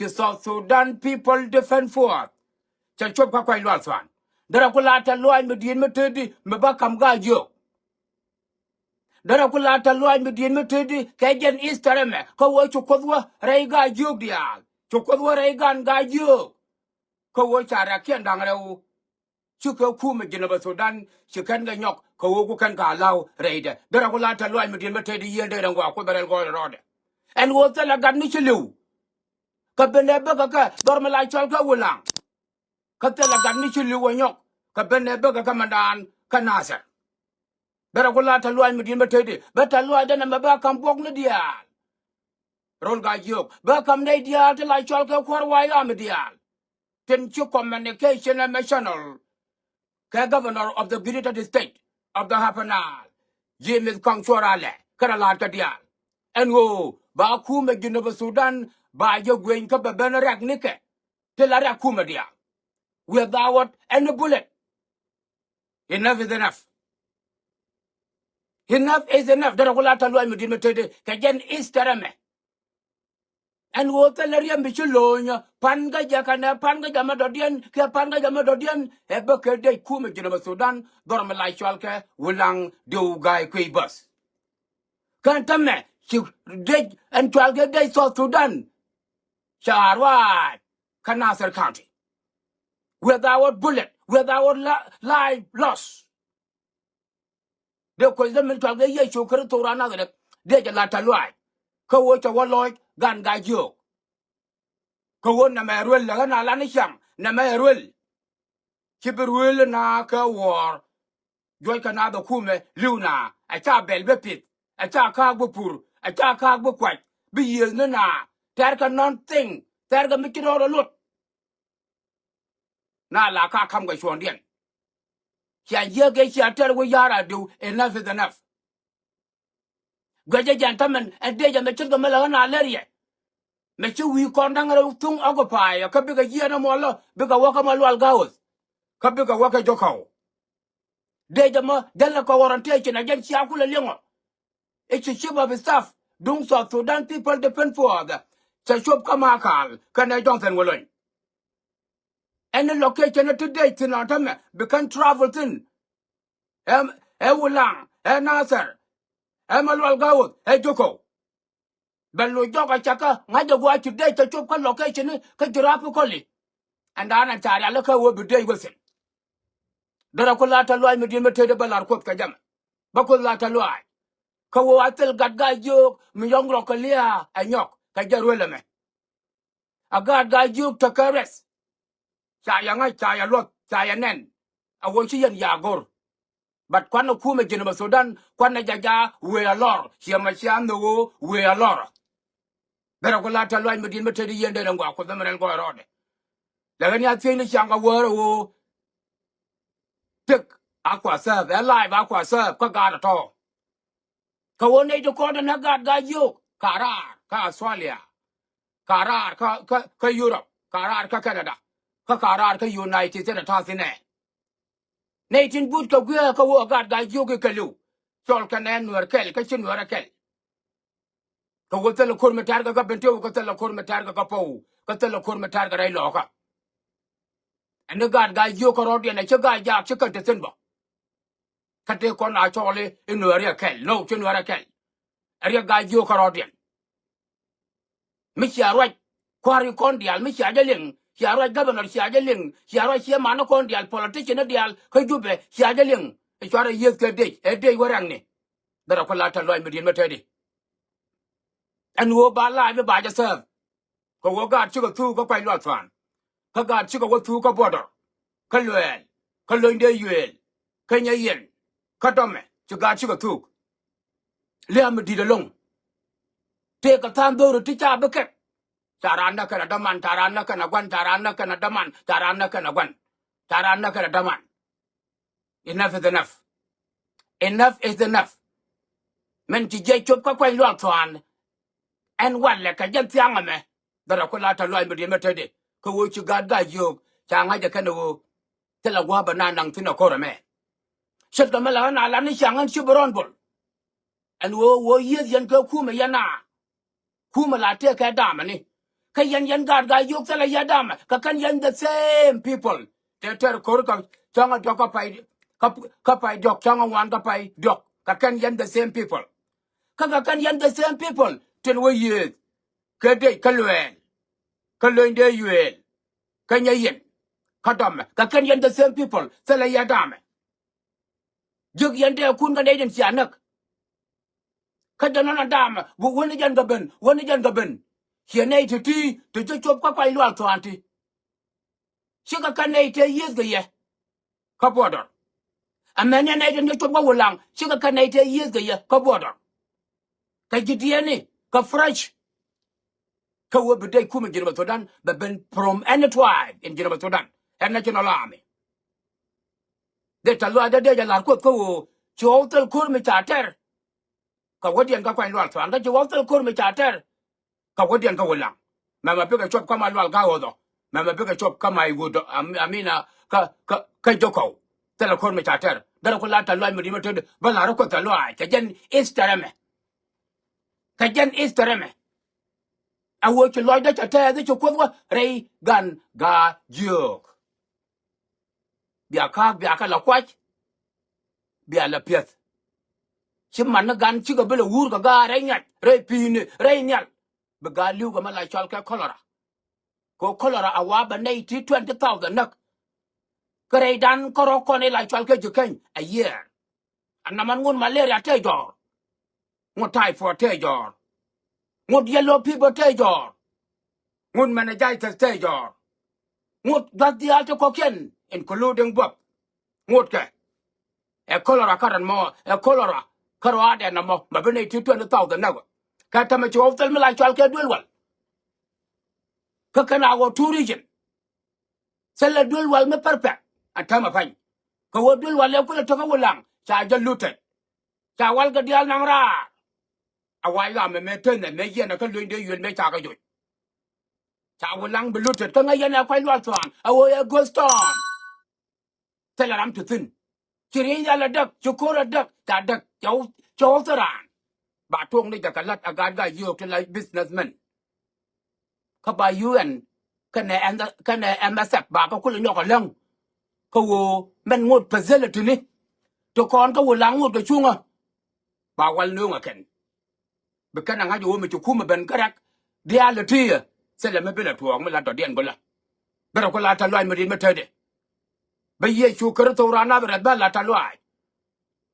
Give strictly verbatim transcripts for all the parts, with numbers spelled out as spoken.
Ci South Sudan People Defense Force. Cɛ cop kä kuac lual thuan. Derɛ ku la tɛ luaac mi di̱i̱t mi tëëdi mi ba kam Gaajiok. Derɛ ku la tɛ luaac mi di̱i̱t mi tëëdi kɛ jɛn Eastern ɛmɛ kä wee ci Kuoth wä rɛy Gaajiok diaal. Ci Kuoth wä rɛy gan Gaajiok. Kä wee ca rɛ̈k kiɛn da̱ŋ rɛw. Cikɛ kumɛ Jinubä Sudan ci kɛn kɛ nyɔk kɛ ɣöö ku kɛn kɛ allow rɛydɛ. Derɛ ku la tɛ luaac mi di̱i̱t mi tëëdi yieen dee rɛn gɔaa Kuoth bɛ rɛl gɔɔydɛ rɔɔdɛ. Ɛn ɣöö thilɛ gat mi ci li̱w. Kɛ ben ɛ bäkɛ kɛ dhɔr mi la cɔl kɛ Wulaŋ. Kä thilɛ gat mi ci li̱w ɛ nyɔk kɛ ben ɛ bäkɛ kɛ mɛndan kä Nasir. Derɛ ku la tɛ luaac mi di̱i̱t mi tëëdi bä tɛ luaacdɛ nɛmɛ bä ka̱m buɔ̱kni diaal. Rol Gaajiok bä ka̱m nɛy diaal ti la cɔl kɛ kuäär White Army diaal. Tin ci communication ɛ mɛ channel kɛ governor of the Greater State of the Upper Nile, James Kɔaŋ Cuɔr Alɛ, kɛnɛ la̱a̱t kɛ diaal. Ɛn ɣöö ba kumɛ Jinubä Sudan ba jɛ guieny kä bɛ ben rɛk nikɛ ti la rɛk kumɛ diaal. Without any bullet. Enough is enough. Enough is enough. Derɛ ku la tɛ luaac mi di̱i̱t mi tëëdi kɛ jɛn Eastern ɛmɛ. Ɛn ɣöö thilɛ riɛm bi ci lo̱o̱nyä pan kä jɛ kɛnɛ pan kä jɛ mɛ dɔ̱diɛn kiɛ pan kä jɛ mɛ dɔ̱diɛn. Ɛ bä kɛ dec kumɛ Jinubä Sudan dhɔr mi la cɔal kɛ Wulaŋ Diw Ga̱a̱y Kui̱ Bäth. Kɛn tämɛ ci dec ɛn cɔal kɛ dec South Sudan. Ca ruaac kä Nasir County without bullet, without li- life loss. Dee kuec dee min cɔal kɛ Yecu Kritho raan Nadharɛth dee jɛ la tɛ luaac. Kä ɣöö cɛ wä lɔc gan Gaajiok. Kä ɣöö nɛmɛ ɛ ruel lɛ ɣän a lan i̱ ciaŋ nɛmɛ ɛ ruel. Ci bi ruel na kɛ wuɔɔr. Juɔc kɛ na dhɛ kumɛ li̱w na. Ɛ ca bɛl bi pith. Ɛ ca ka̱a̱k bi pur. Ɛ ca ka̱a̱k bi kuac. Bi yiëëth ni na. Tɛr kɛ nothing. Tɛr kɛ mi ci rɔɔdɛ luɔt. Na la ka ka̱m kɛ cuɔ̱ɔ̱ŋdiɛn. Cia yiëëk ëë cia tɛr wä ya̱r a diw, enough is enough. Guɛcä jɛn tämɛn ɛ dee jɛ mɛ ce̱tkɛ mɛ lɛ ɣän a lɛr yɛ. Mɛ ci wi̱i̱ kɔn da̱ŋ rɛw thuŋ occupy kä bikɛ jiɛɛn ɛmɔ lɔ bikɛ wä kä Malual Ga̱wäth. Kä bikɛ wä kɛ Jokɔw. Dee jɛ mɔ jälɛ kɛ orientation a jɛn cia kulɛ liɛŋɔ. I̱ ci chief of staff duŋ South Sudan People Defense Force. Cɛ cop kä Makal kɛnɛ Johnson Wä Lony. Ɛn ni location ti dee thi̱n ɔ tämɛ bi kɛn travel thi̱n. Ɛ Wulaŋ, ɛ Nasir, ɛ Malual Ga̱wäth, ɛ Jokɔw. Bɛ lo̱c jɔk a cɛ kä ŋa̱c jɛ gua̱a̱c ci dee cɛ cop kä location ni kä geographically. Ɛn da̱a̱n ɛn ca rialikä wee bi dee wä thi̱n. Derɛ ku la tɛ luaac mi di̱i̱t mi tëëdi bä la̱r Kuoth kɛ jɛ mɛ. Bä Kuoth la tɛ luaac. Kä wee a thil gat Gaajiok mi yɔ̱ŋ rɔk kɛ lia̱a̱ ɛ nyɔk kɛ jɛ ruel ɛmɛ. A gaat Gaajiok tekɛ rɛth. Ca yɛ ŋa̱c, ca yɛ luɔth, ca yɛ nɛn. A wee ci yɛn ya go̱r. But kuanɛ kumɛ Jinubä Sudan, kuanɛ jaja wëë a lɔr. Ciɛ mɛ cia nhök ɣöö wëë a lɔr. Derɛ ku la tɛ luaac mi di̱i̱t mi tëëdi yieen dee rɛn gɔaa Kuoth mi rɛl gɔɔy rɔɔdɛ. Lɛ ɣän ya thiecni ciaŋ kɛ wäär ɛ ɣöö tëk a kua serve, ɛ live a kua serve kä gaat ɛ tɔ̱. Kä ɣöö nɛy ti kɔn te näk gaat Gaajiok ka raar kä Australia, ka raar kä, kä, kä Europe, ka raar kä Canada, kä ka raar kä United States ta̱thi̱nɛ. Nɛy tin but kɛ guiɛ kä ɣöö gaat Gaajiok i̱ kɛ li̱w. Cɔl kɛnɛ Nuɛr kɛl kä ci Nuɛr ɛ kɛl. Kä ɣöö thilɛ ko̱r mi tɛ̈r kɛ kä Bentiu, kä thilɛ ko̱r mi tɛ̈r kɛ kä Pow, kä thilɛ ko̱r mi tɛ̈r kɛ rɛy Lɔɔkä. Ɛn ni gaat Gaajiok kärɔ̱diɛn, ɛ ci gaat jaak ci kɛn te thi̱n bä. Kä tëë kɔn a cɔɔli i̱ Nuɛɛri ɛ kɛl. No, ci Nuɛɛri ɛ kɛl. Ɛ riɛk Gaajiok kärɔ̱diɛn. Mi cia ruac kua̱ri kɔn diaal, mi cia jɛ liŋ, cia ruac governor cia jɛ liŋ, cia ruac ciɛ mani kɔn diaal, politician ni diaal kä Jubɛ cia jɛ liŋ. Ɛ cuarɛ yiëëth kɛ dec, ɛ dec wä rɛŋni. Derɛ ku la tɛ luaac mi di̱i̱t mi tëëdi. Ɛn ɣöö ba la̱a̱c bi ba jɛ serve. Kɛ ɣöö gaat cikɛ thuk kä kuac luath thuan. Kä gaat cikɛ wä thuk kä border. Kä luɛɛl. Kä lony dee yuëël. Kä nyɛ yɛn. Kä dɔmɛ ci gaat cikɛ thuk. Lia̱a̱ mi di̱t ɛlɔ̱ŋ. Tëëkɛ tha̱a̱ŋ dho̱ri ti ca bi kɛk. Ca raan näk kɛn a däman, ca raan näk kɛn a gua̱n, ca raan näk kɛn a däman, ca raan näk kɛn a gua̱n. Ca raan näk kɛn a däman. Enough is enough. Enough is enough. Min ci jiɛc cop kä kuany luaak thua̱a̱n. Ɛn walɛ kɛ jɛn thia̱a̱ŋ ɛmɛ. Dhɔrɛ ku la tɛ luaac mi di̱i̱t mi tetdi. Kä ɣöö ci gaat Gaajiok ca ŋa̱c ɛ kɛn ɛ ɣöö thilɛ gua̱a̱p ɛ na naŋ thi̱n ɛ ko̱r ɛmɛ. Ce̱tkɛ mi la ɣän a la ni ciaŋ ɣän ci bi rɔ̱n bol. Ɛn ɣöö ɣöö yieth yɛn kɛ kumɛ yɛn a. Kumɛ la tëëkɛ damɛni. Kä yɛn yɛn gaat Gaa-jiök thilɛ yɛ damɛ, kä kɛn yɛn the same people. Tɛ tɛr ko̱r kä cäŋ a diɔ̱k kä pay, kä, kä pay diɔ̱k, cäŋ a ŋuan kä pay diɔ̱k, kä kɛn yɛn the same people. Kä kä kɛn yɛn the same people tin wä yiëëth. Kä dec kä luɛɛl, kä löny dee yuëël, kä nyɛ yɛn, kä dɔmɛ, kä kɛn yɛn the same people thilɛ yɛ damɛ. Jiök yɛn dee kun kä nɛy tin cia näk. Kä jɛ nɔnɔ damɛ bi wä ni jɛn kɛ ben, wä ni jɛn kɛ ben. Ciɛ nɛy ti ti ti ci cop kä Kuany Lual Thuan ti. Cikɛ kɛ nɛy tëë yiëëth kɛ yɛ kä border. Amäni nɛy tin ci cop kä Wulaŋ, cikɛ kɛ nɛy tëë yiëëth kɛ yɛ kä border. Kä ji̱ diɛni kä fresh. Kä wä bi dec kumɛ Jinub Sudan bɛ ben from any tribe in Jinub Sudan. Ɛ national army. Dee tɛ̈th lɔaacdä dee jɛ la̱r Kuoth kä ɣöö ci ɣɔw thil ko̱r mi ca tɛr. Kä wädiɛn kä Kuany Lual Thuan kä ci ɣɔw thil ko̱r mi ca tɛr. Kä wädiɛn kä Wulaŋ. Mɛmɛ bikɛ cop kä ma Lual Gaa Ɣɔth ɔ. Mɛmɛ bikɛ cop kä ma iwut ɔ. Am-, amina kä, kä, kä Jokɔw. Thilɛ ko̱r mi ca tɛr. Derɛ ku la tɛ̈th lɔaac mi di̱t mi tetdä bä la̱r Kuoth tɛ̈th lɔaac. Kɛ jɛn history ɛmɛ. Kɛ jɛn history ɛmɛ. A ɣöö ci lɔcdä cɛ tɛth i̱ ci Kuoth wä rɛy gan Gaa-jiök. Bia ka̱a̱k bia kɛ la kuac. Bia la piɛth. Ci man ni gan cikɛ bi lɛ wur kɛ gaat rɛy nyuac, rɛy pi̱i̱ni, rɛy nhial. Bi gaat li̱w kɛ mi la cɔal kɛ cholera. Kɛ cholera a wa bɛ nɛy ti twenty thousand näk. Kä rɛydan kärɔ̱ kɔn i̱ la cɔal kɛ ji̱ keny a year. Ɛ nɔmɔ ŋut malaria tëë jɔ̱ɔ̱r. Ŋut typhoid tëë jɔ̱ɔ̱r. Ŋut yellow fever tëë jɔ̱ɔ̱r. Ŋut meningitis tëë jɔ̱ɔ̱r. Ŋut jua̱th diaal ti kɔ̱kiɛn, including buɔth. Ŋut kɛ. Ɛ cholera kä rɔ̱ mɔ, ɛ cholera kä rɔ̱ adɛn ɛmɔ, mɛ bi nɛy ti twenty thousand näk. Kä tämɛ ci ɣɔw thil mi la cɔal kɛ duel wal. Kä kɛn a ɣɔw two region. Thilɛ duel wal mi perfect. Ɛ tämɛ pa̱ny. Kɛ ɣöö duel wal ɛ kulɛ tekä Wulaŋ ca jɛ looted. Ca wal kɛ diaal naŋ raar. A wa yɔam mɛ mɛ tenɛ mɛ yiɛn ɛ kä luenydɛ yuel mɛ ca kɛ joc. Ca Wulaŋ bi looted kä ŋäc yɛn ɛ Kuany Lual Thuan a ɣöö ɛ ghost town. Thilɛ ram ti thi̱n. Ci rieny rial a däk, ci ko̱r a däk, ca däk, cɛ wä, cɛ wä thil raan. Ba tuɔɔk ni jɛ kɛ la̱t a gaat Gaa-jiök ti la businessman. Kä ba U N kɛnɛ ɛn, kɛnɛ M S F ba kɛ kulɛ nyɔk a läŋ. Kä ɣöö mɛn ŋot facility ni ti kɔn kä Wulaŋ ŋot kɛ cuŋä. Ba wal nööŋ ɛ kɛn. Bi kɛn a ŋa̱c ɣöö mi ci kumɛ ben kärɛk diaal ɛ ti̱i̱ ɛ. Thilɛ mi bi lɛ tuɔɔk mi la dɔ̱diɛn gölä. Bärɛ ku la tɛ̈th lɔaac mi di̱t mi tetdɛ. Bä Yecu Kritho raan Nathɛrɛth bä la tɛ̈th lɔaac.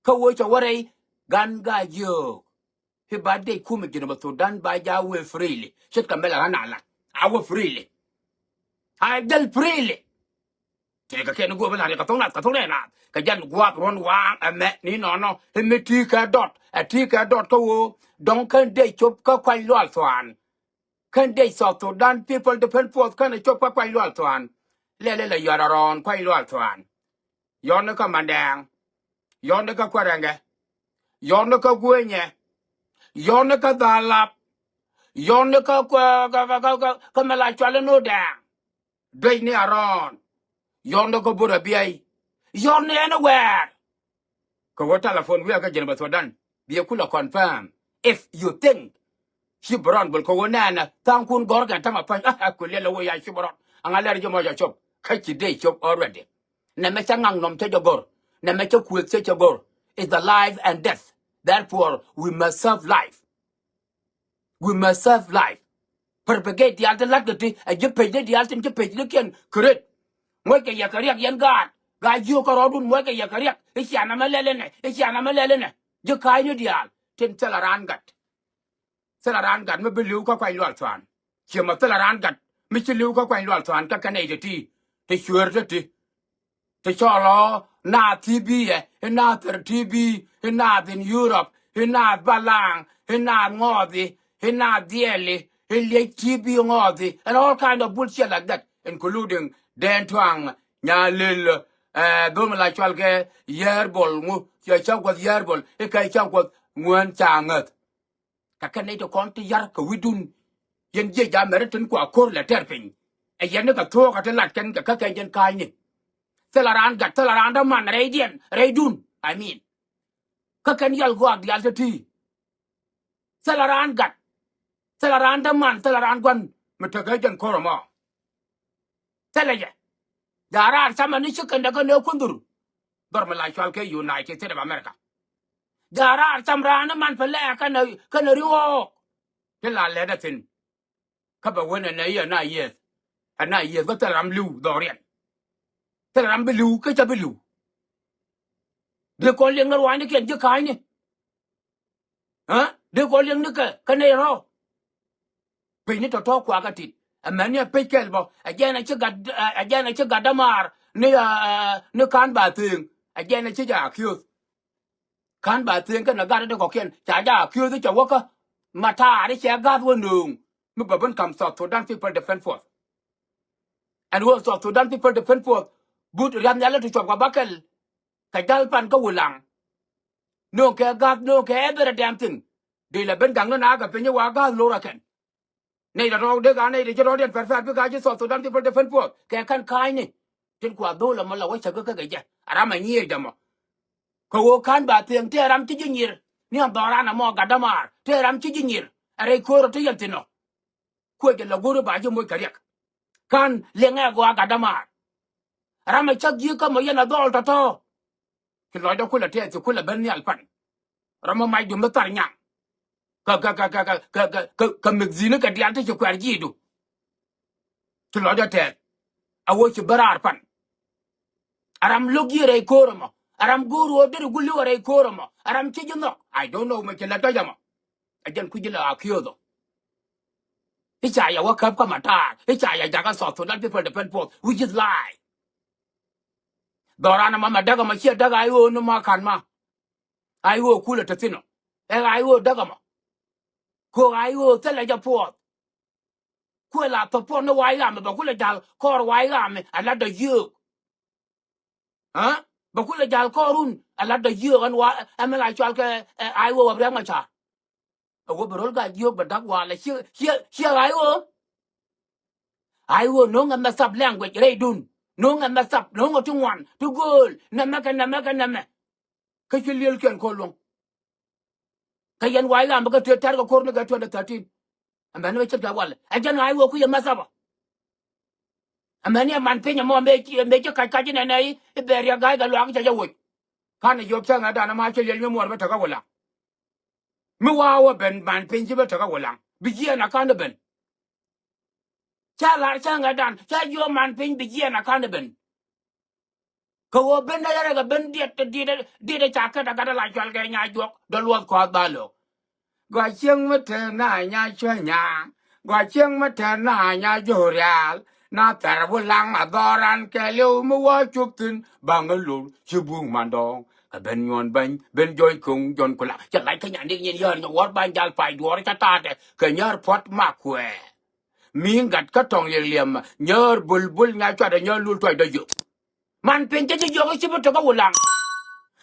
Kä ɣöö cɛ wä rɛy gan Gaa-jiök. I̱ ba dec kumɛ Jinub Sudan ba ja̱ wee freely. Ce̱tkɛ mɛl a ɣän a lat a wee freely. A jäl freely. Tëëkɛ kɛn go̱o̱p in la̱t kɛ thok nath kɛ thok nɛy naath kɛ jɛn gua̱a̱th ruɔ̱n waaŋ ɛmɛ ni nɔnɔ. I̱ mi ti̱i̱ kɛ dɔt ɛ ti̱i̱ kɛ dɔt kä ɣöö dɔ̱ŋ kɛn dec cop kä Kuany Lual Thuan. Kɛn dec South Sudan People Defense Force kɛn ɛ cop kä Kuany Lual Thuan. Lɛl ilɛ yɔ̱a̱r arɔ̱ɔ̱n Kuany Lual Thuan. Yɔ̱ɔ̱n ni kä Mandɛɛŋ. Yɔ̱ɔ̱n ni kä Kuɛrɛŋɛ. Yɔ̱ɔ̱n ni kä Guenyɛ. Yɔ̱ɔ̱n ni kä Dhalap. Yɔ̱ɔ̱n ni kä, kä, kä, kä, kä, kä mɛ la cual in Odɛɛŋ. Duec ni arɔ̱ɔ̱n. Yɔ̱ɔ̱n ni kä Bur Abiɛy. Yɔ̱ɔ̱n ni anywhere. Kɛ ɣöö telephone wi̱i̱ kä Jinub Sudan. Bi ɛ kulɛ confirm. If you think Cibrɔn bul kɛ ɣöö nɛɛnɛ tha̱a̱ŋkun gɔ̱rkɛ tämɛ päny. Ah, ah, ku liɛl ɛ ɣöö ya Cibrɔn. Aŋa lɛr ji̱ mɔ ca cop. Kä ci dee cop already. Nɛmɛ cä ŋaŋ nɔm cä jɛ go̱r. Nɛmɛ cä kuëth cä jɛ go̱r. It's the life and death. Therefore, we must serve life. We must serve life. Propagate diaal ti la̱tkɛ ti ɛ ji̱ pecni diaal tin ci pecnikiɛn create. Muɔckɛ yɛ kɛ riɛk yɛn gaat. Gaa-jiök kärɔɔdun muɔckɛ yɛ kɛ riɛk. I̱ cia nɛmɛ lɛl inɛ. I̱ cia nɛmɛ lɛl inɛ. Ji̱ ka̱a̱cni diaal tin thilɛ raan gat. Thilɛ raan gat mi bi li̱w kä Kuany Lual Thuan. Ciɛ mɔ thilɛ raan gat mi ci li̱w kä Kuany Lual Thuan kä kɛn nɛy ti ti. Ti cuëër ti ti. Ti cɔl ɔ naath T B ɛ, i̱ naath thɛr T B, i̱ naath in Europe, i̱ naath balaŋ, i̱ naath ŋɔɔthi, i̱ naath dhiɛli, i̱ liec T B ŋɔɔthi, and all kind of bullshit like that, including Dɛn Tuaŋ, Nyalil, eh, dhom la cual kɛ Yɛɛr Bol ŋu, cɛ cäŋ kuɔth Yɛɛr Bol, i̱ kɛ cäŋ kuɔth ŋuään ca ŋäth. Kɛ kɛn nɛy ti kɔn ti yar kɛ wi̱cdun. Yɛn jiɛc ja mɛri tin kua ko̱r lɛ tɛr piny. Ɛ yɛn ni kɛ thuɔɔk ɛ ti lat kɛn kɛ kä kɛ jɛn ka̱a̱cni. Thilɛ raan gat, thilɛ raan däman rɛydiɛn, rɛydun, I mean. Kä kɛn yal guaak diaal ti ti. Thilɛ raan gat. Thilɛ raan däman, thilɛ raan gua̱n. Mi tekɛ jɛn ko̱r ɛmɔ. Thilɛ jɛ. Ja̱ raar camɛ ni ci kɛndɛ kä nɛ kundhur. Dhɔr mi la cual kɛ United States of America. Ja̱ raar cam raan ni man pɛ lɛ kɛnɛ, kɛnɛ ri ɣɔɔk. Ti la lɛt ɛ thi̱n. Kä bɛ wen ɛnɛ i̱ ɛna yieth. Ɛna yieth kä thil ram li̱w dhɔriɛn. Thil ram bi li̱w kä ca bi li̱w. Dee kɔn liɛŋ ni ruaacnikiɛn ji̱ ka̱a̱cni. Ɛ dee kɔn liɛŋ ni kɛ kɛ nɛy rɔ̱. Piny ni tɔ̱tɔ̱ kuakä tit. Ɛmɛn ni ɛ pec kɛl bɔ ɛ jɛn ɛ ci gat, ɛ jɛn ɛ ci gat dämaar ni, ɛ, ni ka̱n ba thi̱eŋ. Ɛ jɛn ɛ ci jɛ akiöth. Ka̱n ba thi̱eŋ kɛn ɛ gat ɛ ti kɔ̱kiɛn ca jɛ akiöth cɛ wäkä. Mataar i̱ cɛ ga̱th wä nööŋ mi bɛ ben ka̱m South Sudan People Defense Force. Ɛn ɣöö South Sudan People Defense Force but riath nhial ti cuɔp kɛ bäkɛl. Kɛ ja̱l pan kä Wulaŋ. Nööŋ kɛ ga̱th, nööŋ kɛ every damn thing. Dee la ben gaŋ ni na kɛ piny i̱ wa ga̱th lor ɛ kɛn. Nɛy la rɔɔk dee ka nɛy dee ci rɔɔdiɛn pɛr pɛr bi ka ci South Sudan People Defense Force kɛ kɛn ka̱a̱cni. Tin kua dho̱o̱l ɛmɔ la wä cäk kä kɛ jɛ a ram a nyiëër jɛ mɔ. Kɛ ɣöö ka̱n ba thiëŋ tëë ram ci ji̱ nyier ni ɛn dhɔran ɛmɔ gat dämaar tëë ram ci ji̱ nyier. Ɛ rɛy köör ɔ ti yɛn thi̱n ɔ. Kuecɛ la go̱ri ba ji̱ moc kɛ riɛk. Ka̱n liɛŋɛ gɔaa gat dämaar. Ram ɛ cäk ji̱ kä mɔ yɛn a dhɔɔl tɔ̱tɔ̱. Ci lɔcdä kulɛ tɛth ci kulɛ ben nhial pan. Ram ɛ macdu mi thar nyaŋ. Kä, kä, kä, kä mik dhini kɛ diaal ti ci kuɛɛr ji̱du. Ci lɔcdä tɛth. A wä ci ben raar pan. A ram lo̱k ji̱ rɛy ko̱r ɛmɔ. A ram go̱o̱r ɣöö deri gul li̱w a rɛy ko̱r ɛmɔ. A ram ci ji̱ nhɔk. I don't know mɛ ci lɛ tɔ̱c ɛmɔ. Ɛ jɛn kui̱ ji̱ lɛ a kiöthɔ. I̱ ca yɛ wä käp kä Mataar. I̱ ca yɛ jakä South Sudan People Defense Force, which is lie. Dhɔran ɛmɔ mɛ däk ɛmɔ ciɛ däk a i̱ ɣöö ni ma ka̱n ma. A i̱ ɣöö kulɛ te thi̱n ɔ. Ɛ a i̱ ɣöö däk ɛmɔ. Ko̱k a i̱ ɣöö thilɛ jɛ puɔth. Kuël a thop puɔth ni wa̱a̱ i̱ ɣaamɛ bɛ kulɛ ja̱l kɔɔr wa̱a̱ i̱ ɣaamɛ a latdɔ yio̱o̱k. Ɛ bɛ kulɛ ja̱l kɔɔrun a latdɔ yio̱o̱k ɛn wa ɛmɛ la cɔal kɛ, ɛ, a i̱ ɣöö wä Riɛk Macar. A wä bɛ ro̱l gac yio̱o̱k bɛ da̱k walɛ ciɛ, ciɛ, ciɛ a i̱ ɣöö. A i̱ ɣöö no̱o̱ŋɛ mɛ thap language rɛydun. No̱o̱ŋɛ mɛ thap, no̱o̱ŋɛ ti ŋuan ti gööl nɛmɛ kɛ nɛmɛ kɛ nɛmɛ. Kä ci liëlkiɛn ko̱r luɔ̱ŋ. Kä yɛn wa̱a̱ i̱ ɣaamɛ kä tëë tɛ̈r kɛ ko̱r ni kɛ twenty thirteen. Ɛmɛn ni bɛ ce̱tkɛ walɛ ɛ jɛn a i̱ ɣöö kui̱ ɛ mɛ thapä. Ɛmɛn ni ɛ man piny ɛmɔ mëë ci, mëë ci kac kac inɛnɛ i̱ bɛ riɛk ga̱a̱c kɛ luaak cɛ jɛ woc. Ka̱n ɛ yio̱o̱k cäŋɛ dan ɛma ci liɛl mi muɔɔr bä tekä Wulaŋ. Mi wa̱a̱ wä ben man piny ci bä tekä Wulaŋ bi jiɛɛn a ka̱n ɛ ben. Ca la̱r cäŋɛ dan ca jiök man piny bi jiɛɛn a ka̱n ɛ ben. Kɛ ɣöö ben dee rɛk ɛ ben diet, diet, diet ɛ ca kɛt ɛ gat ɛ la cual kɛ nya juɔk dee luɔth kɔath ba lo̱k. Gɔaa cieŋ mi te na nya cuɛ nya. Gɔaa cieŋ mi te na nya jo̱o̱k rial. Na thɛr Wulaŋ a dhɔran kɛɛliw mi wä cop thi̱n baŋ ɛ lo̱r ci buŋ mandɔɔŋ. Kɛ ben nyuɔn bäny ben jɔc ko̱ŋ jɔn kula cɛ lac kä nyan dik nyin yäär nyɛ wäär bany jal pac duɔɔr ca taatɛ kɛ nyäär puɔ̱t mak kuɛɛ. Mi gat kä tɔŋ liɛk liɛmɛ nyäär bulbul nya cuatdɛ nyäär lul tuacdä yök. Man piny cä ji̱ jiɔk i̱ ci bi tekä Wulaŋ.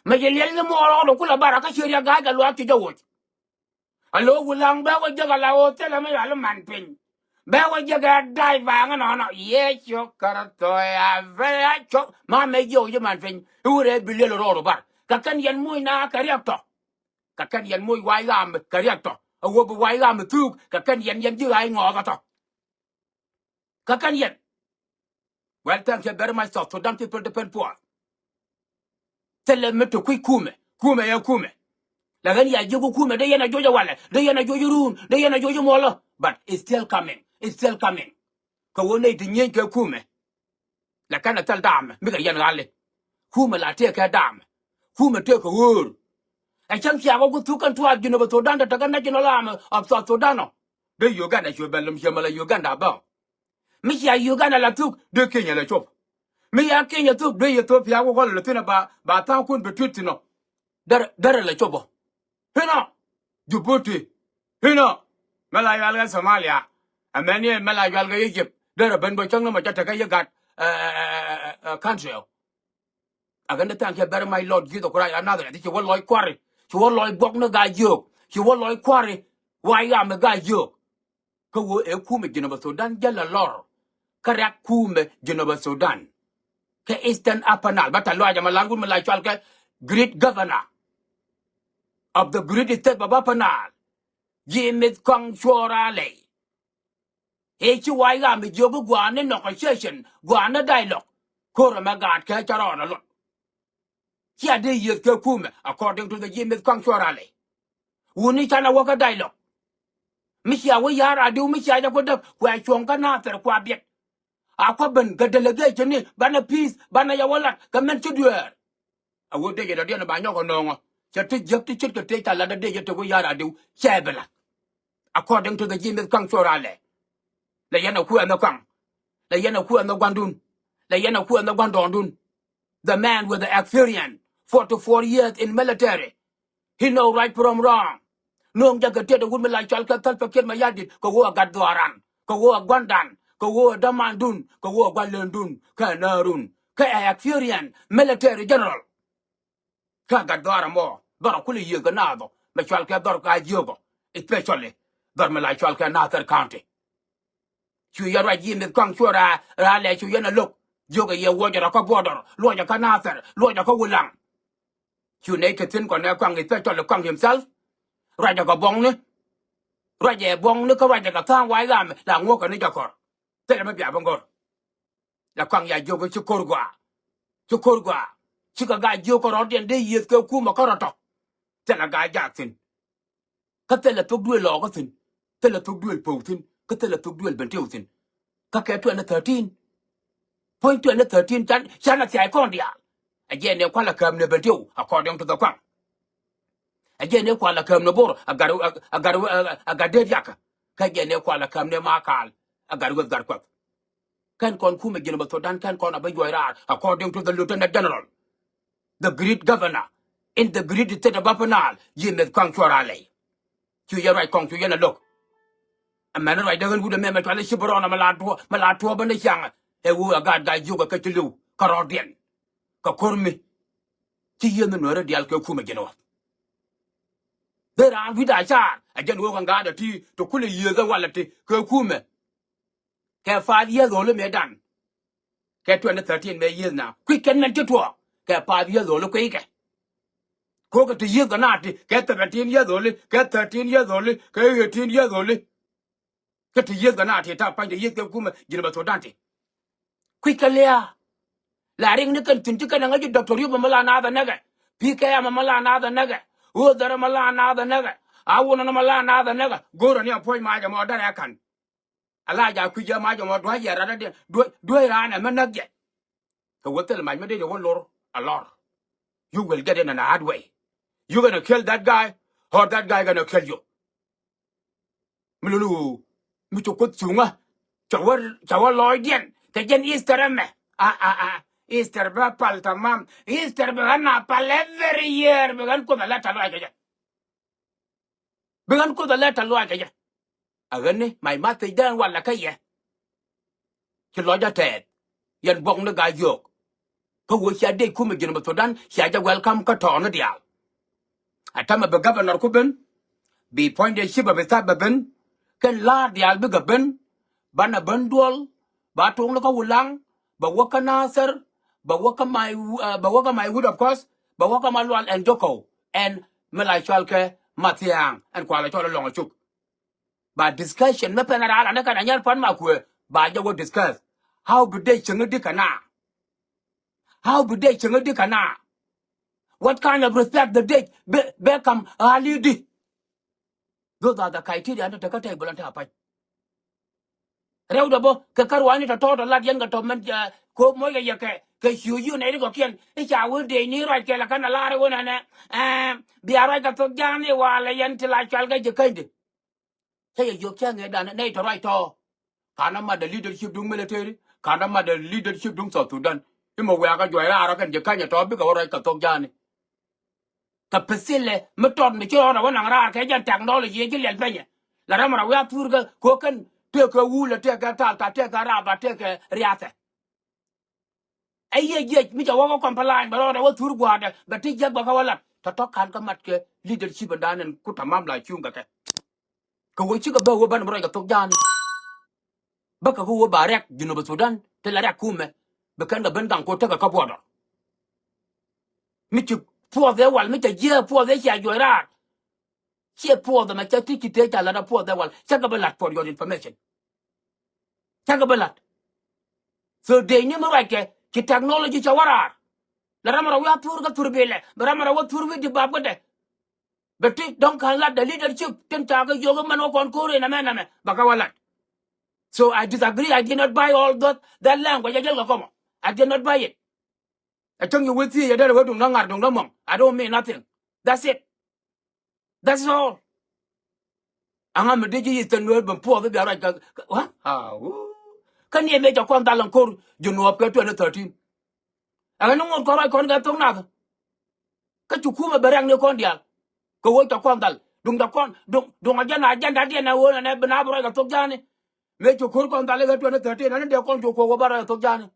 Mɛ ji̱ liɛl ni muɔɔr rɔɔdɛ kulɛ bar akä ci riɛk ga̱a̱c kɛ luaak ci jɛ woc. A lo̱o̱k Wulaŋ bɛ wä jiäk a la ɣöö thilɛ mi yal i̱ man piny. Bɛ wä jiäk ɛ da̱a̱c baaŋ inɔnɔ yee ciök kärä thɔɔy a vɛ a cɔk ma mɛ jiɔk ji̱ man piny i̱ wurɛ bi liɛl rɔɔdu bar kɛ kɛn yɛn muc na kɛ riɛk tɔ. Kɛ kɛn yɛn moc wa̱a̱ i̱ ɣaam kɛ riɛk tɔ a wä bi wa̱a̱ i̱ ɣaam thuk kɛ kɛn yɛn yɛn ji̱ ɣaac ŋɔɔk ɛ tɔ. Kɛ kɛn yɛn. Well, thank you very much, South Sudan People Defense Force. Thilɛ mi ti kui̱ kumɛ, kumɛ yɛ kumɛ. Lakin ya ji̱ ku kumɛ dee yɛn a juɔc ɛ walɛ, dee yɛn a juɔc ɛ ruun, dee yɛn a juɔc ɛ muɔlä. But it's still coming, it's still coming. Kɛ ɣöö nɛy ti nyieny kɛ kumɛ. Lɛ kɛn ɛ thil daamɛ mi kɛ yɛn ɣali. Kumɛ la tëëkɛ daamɛ. Kumɛ tëëkɛ ɣöör. Ɛ cäŋ ciaak ɣä ku thuk kɛn tuaar Jinub Sudan tɛ tekɛ National Army of South Sudan ɔ. Dee Uganda cuɛ ben lom ciɛ mɛ la Uganda bä. Mi cia Uganda la thuk dee Kenya la cop. Mi ya Kenya thuk dee Ethiopia ku kɔl la thin ɛ ba, ba tha̱a̱ŋ kun bi tui̱t thin ɔ. Derɛ, derɛ la cop ɔ. Hinɔ. Djibouti. Hinɔ. Mɛ la yual kɛ Somalia. Ɛ mɛn yɛ mɛ la yual kɛ Egypt. Derɛ ben bä cäŋ ni mɔ cä tekɛ yɛ gat, ɛ, ɛ, country ɔ. Ɛ kɛn ni tha̱a̱ŋ cɛ bɛr mac Lord Jesus Christ another. Ci wä lɔc kuari. Ci wä lɔc buɔk ni gaa jiök. Ci wä lɔc kuari. Wa yam mi gaa jiök. Kä wee ɛ kumɛ Jinub Sudan jälɛ lɔr. Kä riak kumɛ Jinub Sudan. Kä Eastern Upper Nile. Bä tɛ lɔac ɛmɛ lan wut mi la cual kɛ great governor of the great state of Upper Nile. Ji̱ mith kɔŋ cuɔɔr a lɛy. Ëë ci wa̱a̱ i̱ ɣaam i̱ jiök i̱ gua̱a̱n ni negotiation, gua̱a̱n ni dialogue. Ko̱r ɛmɛ gaat kɛ cä rɔɔdɛ luɔt. Cia dee yiëth kɛ kumɛ, according to the ji̱ mith kɔaŋ cuɔr alɛ. Wuni canɛ wä kä dialogue. Mi cia wä ya̱r adiw mi cia jɛ ku däk, kuɛ cuɔ̱ŋ kä Nathir kua biɛt. A kuä ben kɛ delegation ni, banɛ peace, banɛ yɛ wä lat, kɛ mɛn ci dueer. A wä dee jɛ dɔ̱diɛn ba nyɔk ɛ nööŋɔ. Cɛ ti jiäk ti ce̱tkɛ tëë ca lat dee jɛ te wä ya̱r adiw, cɛ bi lat. According to the ji̱ mith kɔaŋ cuɔr alɛ. Lɛ yɛn a kuɛ nhɛ kɔaŋ. Lɛ yɛn a kuɛ nhɛ gua̱ndun. Lɛ yɛn a kuɛ nhɛ gua̱ndɔɔŋdun. The man with the experience, forty-four years in military. He know right from wrong. No̱o̱ŋ jɛ kɛ tiɛt ɛ wut mi la cɔal kɛ Salva Kiir Mayardit, kɛ ɣöö ɛ gat dhɔaaran, kɛ ɣöö ɛ gua̱ndan, kɛ ɣöö ɛ dämandun, kɛ ɣöö ɛ gua̱lendun, kɛ ɛ nääri. Kɛ ɛ experience military general. Kä gat dhɔr ɛmɔ, dhɔr a kulɛ yiëëth kɛ naath ɔ, mɛ cɔal kɛ dhɔr ka jiök ɔ, especially dhɔr mi la cɔal kɛ Nasir County. Cu yɛ ruac ji̱ mith kɔaŋ cuɔ ra, ra lɛ cu yɛn a lo̱k. Jiök ɛ yɛ wuɔcɛ rɔ kä border, luɔcɛ kä Nasir, luɔcɛ kä Wulaŋ. Cu nɛy te thi̱n kɔn ɛ kɔaŋ, especially kɔaŋ himself. Ruacɛ kɛ buɔ̱ŋni. Ruacɛ buɔ̱ŋni kä ruacɛ kɛ tha̱a̱ŋ wa̱a̱ i̱ ɣaam la ŋuɔ̱kɛ ni jɛ kɔr. Thilɛ mi bia bi ŋɔr. La kɔaŋ ya jiök ci ko̱r gɔaa. Ci ko̱r gɔaa. Cikɛ gaa jiök kärɔ̱diɛn dee yiëth kɛ kumɛ kärɔ̱ tɔ̱. Thilɛ gaa jaak thi̱n. Kä thilɛ thok duëël lɔɔkä thi̱n. Thilɛ thok duëël po̱o̱k thi̱n. Kä thilɛ thok duëël Bentiu thi̱n. Kä kɛ twenty thirteen. Puɔ̱ny twenty thirteen can, canɛ thia̱a̱c kɔn diaal. Ɛ jɛn ɛ kualɛ kääm ni Bentiu, according to the kɔaŋ. Ɛ jɛn ɛ kualɛ kääm ni Bor, a gat, a gat, a gat dee diakä. Kä jɛn ɛ kualɛ kääm ni Makal, a gat weth gat kuɛth. Kɛn kɔn kumɛ ji̱n bä Thudan, kɛn kɔn a bä juɔc raar, according to the Lieutenant General, the great governor in the great state of Upper Nile, ji̱ meth kɔaŋ cuɔr alɛ. Cu yɛn ruac kɔaŋ, cu yɛn a lo̱k. Ɛmɛn ruac dee ɣän wut ɛmɛ mɛ cual i̱ ci bä rɔɔn ɛmɛ la tuɔɔk, mɛ la tuɔɔk bä ni ciaŋ. Ɛ ɣöö ɛ gaat gaa jiök ɛ kä ci li̱w kärɔ̱diɛn. Kɛ ko̱r mi ci yiëëth ni Nuäärä diaal kɛ kumɛ ji̱n ɣɔth. Dee raan wi̱cdɛ a caar ɛ jɛn ɣöö kɛ ŋa̱a̱dɛ ti, ti kulɛ yiëëth ɛ walɛ ti kɛ kumɛ. Kɛ five years old mëëdan. Kɛ twenty thirteen mëë yiëëth na kui̱c kɛn mɛn ti tuɔɔk. Kɛ five years old kui̱ckɛ. Ko̱kɛ ti yiëëth kɛ na ti kɛ seventeen years old, kɛ thirteen years old, kɛ eighteen years old. Kä ti yiëëth kɛ na ti ta̱a̱ pa̱ny ti yiëëth kɛ kumɛ ji̱n bä Thudan ti. Kui̱ckɛ lia̱a̱. La riŋ ni kɛn thi̱n ci kɛn ɛ ŋäc ji̱ Doctor Yop ɛmɛ la naath ɛ näkɛ. P K M ɛmɛ la naath ɛ näkɛ. Ɣöö dhɛr ɛmɛ la naath ɛ näkɛ. A wun ɛmɛ la naath ɛ näkɛ. Go̱o̱rä ni a puɔ̱ny mac ɛmɔ därɛ ɛ ka̱n. Ala ja kui̱c jɛ mac ɛmɔ dua̱c yɛ rat ɛ diɛn. Dua̱c, dua̱c raan ɛmɛ näk jɛ. Kɛ wä thil mac mi dee jɛ wä lor a lɔr. You will get in a hard way. You gonna kill that guy or that guy gonna kill you. Mi luni ɣöö mi ci Kuoth cuŋä. Ca wä, ca wä lɔɔcdiɛn kɛ jɛn Easter ɛmɛ. A, a, a. Easter bɛ pal tamam. Easter bɛ ɣän a pal every year, bɛ ɣän Kuoth a lɛ tɛ̈th lɔaac kɛ jɛ. Bɛ ɣän Kuoth a lɛ tɛ̈th lɔaac kɛ jɛ. A ɣän ni my message dee ɛn walɛ kä yɛ. Ci lɔc a tɛɛth. Yɛn buɔk ni gaa yio̱o̱k. Kä ɣöö cia dee kumɛ ji̱n bä Thudan cia jɛ welcome kä tɔɔni diaal. A tämɛ bi governor ku ben, bi puɔ̱nydɛ chief of staff bɛ ben, kɛn la̱a̱r diaal bikɛ ben, banɛ ben duɔl, ba tuŋni kä Wulaŋ, bɛ wä kä Nasir, bɛ wä kä Mai, uh, bɛ wä kä Maiwut of course, bɛ wä kä Malual ɛn Jokɔw, ɛn mi la cɔal kɛ Mathiaŋ, ɛn kualɛ cɔl ɛ Lɔŋ Acuk. Ba discussion mi pɛn a raal ani kɛn a nyɛr pan ma kuëë, ba jɛ wä discuss. How bi dee cieŋ i̱di kɛ na? How bi dee cieŋ i̱di kɛ na? What kind of respect the dee bɛ, bɛ kam ɣa̱l i̱di? Those are the criteria ni te kä table ɛn te a pa̱ny. Rɛwdɛ bä kɛ kär wani tɔ̱tɔ̱ tɔ lat yɛn kɛ tɔ̱ mɛn, eh, ko̱o̱p moc kɛ yɛ kɛ, kɛ ciö yiö nɛy ri kɔ̱kiɛn i̱ ca wee dee ni ruac kɛ la kɛn a lar i̱ wä nɛnɛ. Eh, bia ruac kɛ thok ja̱a̱n i̱ walɛ yɛn ti la cual kɛ ji̱ känydi. Cä yɛ jiök cä ŋetdan nɛy tɔ ruac tɔ. Ka̱n a mat the leadership duŋ military, ka̱n a mat the leadership duŋ South Sudan. Imɛ wiakä juɔc raar ɔ kɛn ji̱ ka̱nyɛ tɔ bikɛ wä ruac kɛ thok ja̱a̱ni. Kɛ pethilɛ mi tɔt mi ci rɔɔdɛ wä naŋ raar kɛ jɛn technology ci liɛl penyɛ. La ram rɔ wiak thur kɛ ko̱ kɛn tëëkɛ wulɛ tëëkɛ talta tëëkɛ raba tëëkɛ riathɛ. Ɛ yiëë jiɛc mi cɛ wä kä complain bɛ rɔɔdɛ wä thur gua̱a̱dɛ bɛ ti jiäk bɛ kä wä lat tɔ̱tɔ̱ ka̱n kä mat kɛ leadership in da̱a̱n in ku tamam la cuŋ kɛ kɛ. Kɛ wä cikɛ bä wä banɛ bi ruac kɛ thok ja̱a̱n. Bä kɛ kä wä ba rɛk Junub Sudan ti la rɛk kumɛ bi kɛn kɛ ben gaŋ ko tekɛ kä border. Mi ci puɔth ɛ wal mi cɛ jiɛ puɔth ɛ cia juɔc raar. Ciɛ puɔth ɛmɛ cɛ ti ci tëë ca lat ɛ puɔth ɛ wal cɛ kɛ bä lat for your information. Cakɛ bä la̱t. So dec ni mi ruackɛ ci technology cɛ wä raar. Lɛ ram rɔ wi̱i̱ a thur kä thur bilɛ bɛ ram rɔ wä thur wi̱i̱ di bap kädɛ. Bɛ ti dɔ̱ŋ ka̱n lat the leadership tin ca kɛ yio̱k mɛn wä kɔn ko̱r in ɛmɛ nɛmɛ bɛ kɛ wä lat. So I disagree. I did not buy all that, that language. I just kɔmɔ. I did not buy it. Ɛ cäŋ yɛ wä thiec yɛ derɛ wä duŋdä ŋa̱r duŋdä mɔŋ. I don't mean nothing. That's it. That's all. Aŋa mi dee ji̱ Eastern Nuer ben puɔth i̱ bia ruac kä, kä, wä? Ah, wuu. Kä ni ɛmɛ cɛ kɔn dhal ɛn ko̱r Junub kɛ twenty thirteen. Ɛŋɛ ni ŋot kɔn ruac kɔn kɛ thok nath. Kä cu kumɛ bɛ rɛŋ ni kɔn diaal. Kɛ ɣöö cɛ kɔn dhal. Duŋ cɛ kɔn, duŋ, duŋ agenda, agenda diɛn ɛ ɣöö nɛ bi na bi ruac kɛ thok ja̱a̱ni. Mëë cu ko̱r kɔn dhal i̱ kɛ twenty thirteen, ɛn ni dee kɔn cu kuɔk wä bä ruac kɛ thok ja̱a̱ni.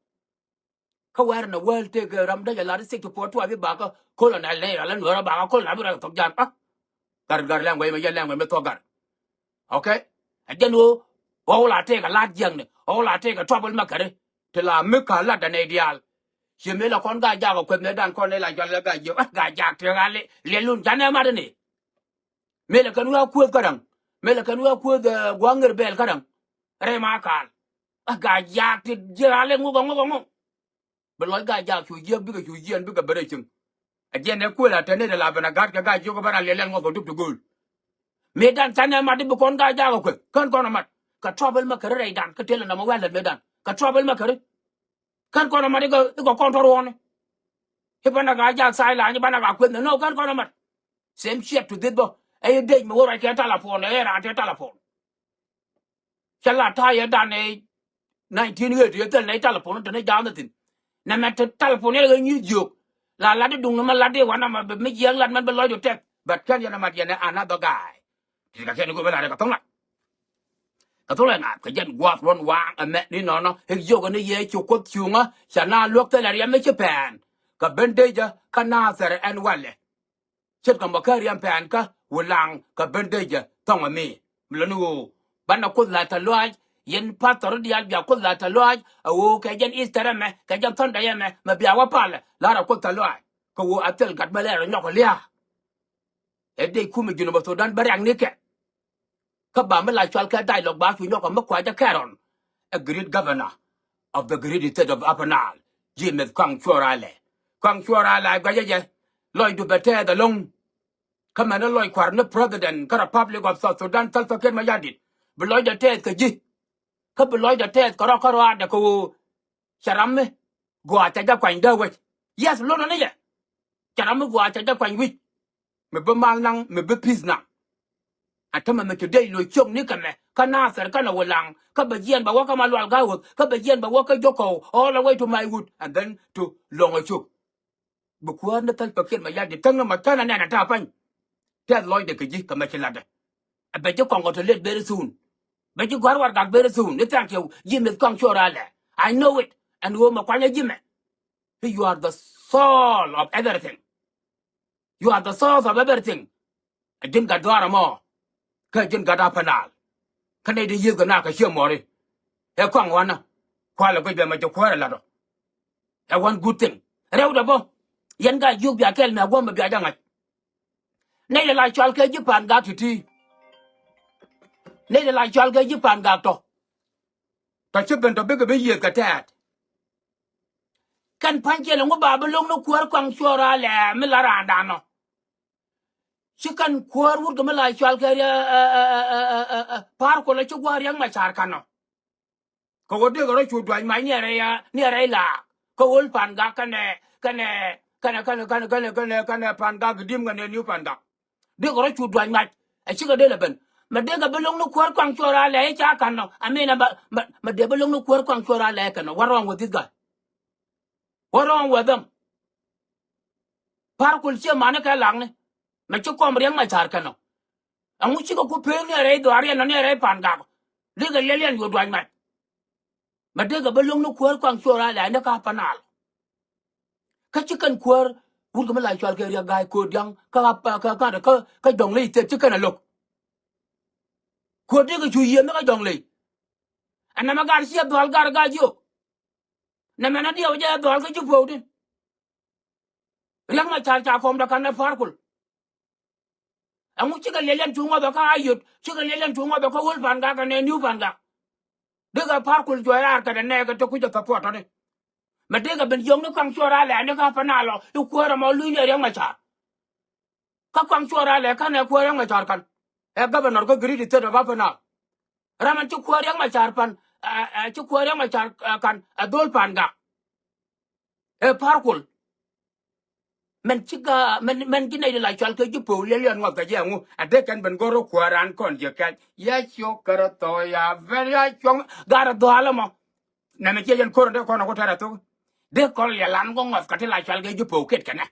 Kä wɛr nɛ wäl tëëkɛ ram däcɛ lat i̱ sixty four twelve i̱ bakä kolonɛl nɛy ralä nuäärä bakä kolonɛl bi rɛl kɛ thok ja̱a̱n. Ah, gat gat lɛŋ guɛy mɛ yɛ lɛŋ guɛy mɛ thok gat. Okay. Ɛ jɛn ɣöö ɣɔw la tëëkɛ la̱t jiäkni, ɣɔw la tëëkɛ trouble maker. Ti la mi ka lat dɛ nɛy diaal. Ciɛ mëë la kɔn Gaa-jaak ɛ kueth mëëdan kɔn nɛy la jɔl ɛ Gaa-jiök, ah, Gaa-jaak tëëk a liɛl lun canɛ mat ni. Mëë lɛ kɛn wi̱i̱ a kueth kädäŋ. Mëë lɛ kɛn wi̱i̱ a kueth, eh, gua̱a̱ŋ ŋer bɛɛl kädäŋ. Rɛy ma kaal. Ah, Gaa-jaak ti jiäk a lɛ ŋuk a ŋuk a ŋuk. Bi lɔc Gaa-jaak cu jiäk bikɛ cu jiɛn bikɛ ben rɛy cieŋ. A jiɛn ɛ kuël a te ni rɛ la ben a gat kɛ Gaa-jiök bä ran liɛl liɛl ŋuɔth kɛ dup ti gööl. Mëëdan canɛ mat di bi kɔn Gaa-jaak ɛ kueth kän kɔn ɛ mat. Kɛ trouble maker rɛydan kä tël ɛ nɔmɔ wɛl lät mëëdan kɛ trouble maker. Kän kɔn ɛ mat ikɛ, ikɛ kɔn tɔr wɔni. I̱ banɛ Gaa-jaak tha̱a̱c la nyi banɛ Gaa kueth ni nɔ kän kɔn ɛ mat. Same shit to this bä. Ɛ i̱ dec mi wä ruac kɛ telephone ɛ i̱ raan te telephone. Cä la ta̱a̱ yɛ dan ɛ nineteen eighty yɛ thil nɛy telephone te ni ja̱a̱n thi̱n. Nɛmɛ te telephone yɛ kɛ nyi̱i̱th jiök. La lat di duŋ ni ma lat di wanɛ ma bi mi jiɛk lat mɛn bi lɔcdu tɛth. But kɛn yɛn a mat yɛn ɛ another guy. Ti kɛ kɛn i̱ go̱o̱p ɛ lat ɛ kɛ tho̱ŋ lat. Kɛ thok lɛ ŋa̱th kɛ jɛn gua̱a̱th ruɔ̱n waaŋ ɛmɛ ni nɔnɔ. I̱ jiök ni yɛ ci kuoth cuŋä cɛ na luäk thilɛ riɛm mi ci pɛn. Kɛ ben dee jɛ kä Nathɛr ɛn walɛ. Ce̱tkɛ mɔ kä riɛm pɛn kä Wulaŋ kɛ ben dee jɛ thɔŋ ɛmi. Mi lɔ ni ɣöö banɛ kuoth la tɛ lɔaac. Yɛn pastor diaal bia kuoth la tɛ lɔaac. A ɣöö kɛ jɛn Easter ɛmɛ kɛ jɛn Sunday ɛmɛ mɛ bia wä palɛ la rɔ kuoth tɛ lɔaac. Kɛ ɣöö a thil gat bä lɛ rɔ nyɔk lia̱a̱. Ɛ dee kumɛ Junub Sudan bä riak nikɛ. Kä ba mi la cual kɛ dialogue ba cu nyɔk ɛ mi kuacä kɛrɔn. A great governor of the great state of Upper Nile, James Kɔaŋ Cuɔr Alɛ. Kɔaŋ Cuɔr Alɛ a guɛcä jɛ. Lɔcdu bɛ tɛɛth ɛlɔ̱ŋ. Kä mɛn ni lɔc kua̱r ni president kä Republic of South Sudan, Salva Kiir Mayardit. Bi lɔcdɛ tɛɛth kɛ ji̱. Kä bi lɔcdɛ tɛɛth kɛ rɔ kä rɔaadɛ kɛ ɣöö cɛ ram mi gɔaa cɛ jɛ kuany dee wec. Yes, lotdɛ ni jɛ. Cɛ ram mi gɔaa cɛ jɛ kuany wi̱c. Mi bi mal naŋ, mi bi peace naŋ. Ɛ tämɛ mi ci dee lo̱c ciök ni kɛ mɛ kä Nathɛr kɛnɛ Wulaŋ kä bɛ jiɛn bɛ wä kä Malual Ga̱wäth kä bɛ jiɛn bɛ wä kä Jokɔw all the way to Maiwut and then to Loŋ Acuk. Bi kuäär ni Salva Kiir Mayardit täŋ ni ma känɛ nɛn a ta̱a̱ pa̱ny. Tɛth lɔcdɛ kɛ ji̱ kɛ mɛ ci latdɛ. Ɛ bɛ ji̱ kɔŋ kɔ to let very soon. Bɛ ji̱ gɔ̱a̱r warɛgak very soon. Ni thank you ji̱ mith kɔŋ cuɔr alɛ. I know it. Ɛn ɣöö mɛ kuanyä ji̱ mɛ. You are the soul of everything. You are the source of everything. Ɛ ji̱n gat dhɔaar ɛmɔ. Kä ɛ ji̱n gat Upper Nile. Kä nɛy ti yiëëth kɛ na kɛ cië mɔri. Ɛ kɔaŋ wanä. Kualɛ guic bɛ mɛ jɛ kuäärɛ lat ɔ. Ɛ one good thing. Rɛwdɛ bä. Yɛn Gaa-jiök bia kɛl mi a guɔ̱m bɛ bia jɛ ŋa̱c. Nɛy ti la cɔal kɛ ji̱ Pangak ti̱ti̱. Nɛy ti la cɔal kɛ ji̱ Pangak tɔ. Tɔ ci ben tɔ bikɛ bi yiëëth kɛ tɛɛt. Kɛn pa̱ny ciɛ lɛ ŋu ba bi lo̱ŋ ni kuäär kɔaŋ cuɔr alɛ mi la raandan nɔ. Ci kɛn kuäär wut kɛ mi la cual kɛ riɛ, ɛ, ɛ, ɛ, ɛ, ɛ, ɛ, Pa̱a̱r Kuɔl ɛ ci gua̱a̱r Riɛk Macar ka̱n nɔ. Kɛ ɣöö dee kɛ rɔ cu dua̱c mac ni ɛ rɛy, ni ɛ rɛy laak. Kä Old Pangak kɛnɛ, kɛnɛ, kɛnɛ, kɛnɛ Pangak di̱m kɛnɛ New Pangak. Dee kɛ rɔ cu dua̱c mac. Ɛ cikɛ dee lɛ ben. Mɛ dee kɛ bi lo̱ŋ ni kuäär kɔaŋ cuɔr alɛ i̱ ca ka̱n nɔ. I mean, mɛ, mɛ, mɛ dee bi lo̱ŋ ni kuäär kɔaŋ cuɔr alɛ kɛn nɔ. What wrong with this guy? What wrong with them? Pa̱a̱r Kuɔl ciɛ mani kɛ lakni. Mɛ ci kɔm Riɛk Macar kɛn nɔ. Ɛŋu cikɛ ku pek ni ɛ rɛy dhɔaar yɛn nɔ ni ɛ rɛy Pangak. Likɛ liɛl yɛn yo̱o̱ dua̱c mac. Mɛ dee kɛ bä lo̱ŋ ni kuäär kɔaŋ cuɔr alɛ ni ka Upper Nile. Kä ci kɛn kuäär wut kɛ mi la cual kɛ Riɛk Ga̱a̱c Ko̱o̱t Diaŋ kä, kä, kä, kä, kä Jɔŋley State ci kɛn ɛ lo̱k. Kuäär dee kɛ cu yiëë mi kä Jɔŋley. Ɛn nɛmɛ gar ciɛ dhual gar Gaa-jiök. Nɛmɛ na diɛw jɛ dhual kä ji̱ puɔ̱wdin. Riɛk Macar ca kɔm dɔ ka̱n ɛ Pa̱a̱r Kuɔl. Ɛŋu cikɛ liɛl yɛn cu ŋɔth ɔ kä Ayot, cikɛ liɛl yɛn cu ŋɔth ɔ kä Old Pangak kɛnɛ New Pangak. Dikɛ Par Kuol juɔc raar kɛ dɛ nɛɛkɛ te kui̱c ɛ support tɔni. Mɛ dikɛ ben jiɔkni Kuaŋ Cuɔl Ralɛ ni kä Upper Nile ɔ i̱ kuäär ɛmɔ lunyni Riɛk Macar. Kä Kuaŋ Cuɔl Ralɛ kɛnɛ kuäär Riɛk Macar kan. Ɛ governor kä Great State of Upper Nile. Ram ɛn ci kuäär Riɛk Macar pan, ɛ, ɛ, ci kuäär Riɛk Macar, ɛ, kan, ɛ dhol Pangak. Ɛ Par Kuol. Mɛn ci ga, mɛn, mɛn ci nɛy di la cɔal kɛ ji̱ Pow liɛl yɛn ŋuɔth kɛ jɛ ɛŋu. A dee kɛn ben go̱r kuäär an kɔn jiɛ kɛc. Yɛ ciok kärɛ thɔɔ ya ben ya cuɔŋ. Garɛ dhɔaal ɛmɔ. Nɛmɛ ciɛ yɛn ko̱r in dee kɔn ɛ ku tɛrɛ thok. Dee kɔn liɛl an kɔ ŋuɔth kɛ ti la cɔal kɛ ji̱ Pow ket kɛnɛ.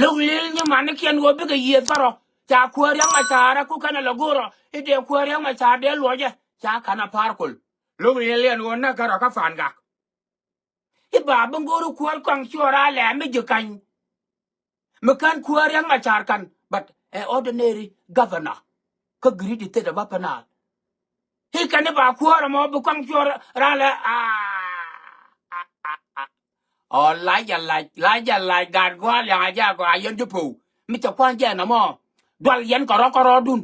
Lo̱k li̱l nyi manikiɛn ɣöö bikɛ yiëëth kärɔ. Ca kuäär Riɛk Macar ɛ ku kɛnɛ lɛ go̱rɔ i̱ dee kuäär Riɛk Macar dee luɔcɛ. Ca ka̱n a Par Kuol. Lo̱k li̱l yɛn ɣöö näk kärɔ kä Pangak. I̱ ba bi go̱o̱ri kuäär Kuaŋ Cuɔl Ralɛ mi ji̱ ka̱ny. Mi kän kuäär Riɛk Macar kan, but ɛ ordinary governor kä Great State of Upper Nile. I̱ kɛn i̱ ba kuäär ɛmɔ bi Kuaŋ Cuɔl Ralɛ, a, a, a, a. Ɔ, lac a lac, lac a lac, gat gua̱a̱r liaŋ a jɛ a gɔaa yɛn ji̱ Pow. Mi cɛ kua̱n jɛ nɔmɔ. Dual yɛn kärɔ kärɔdun.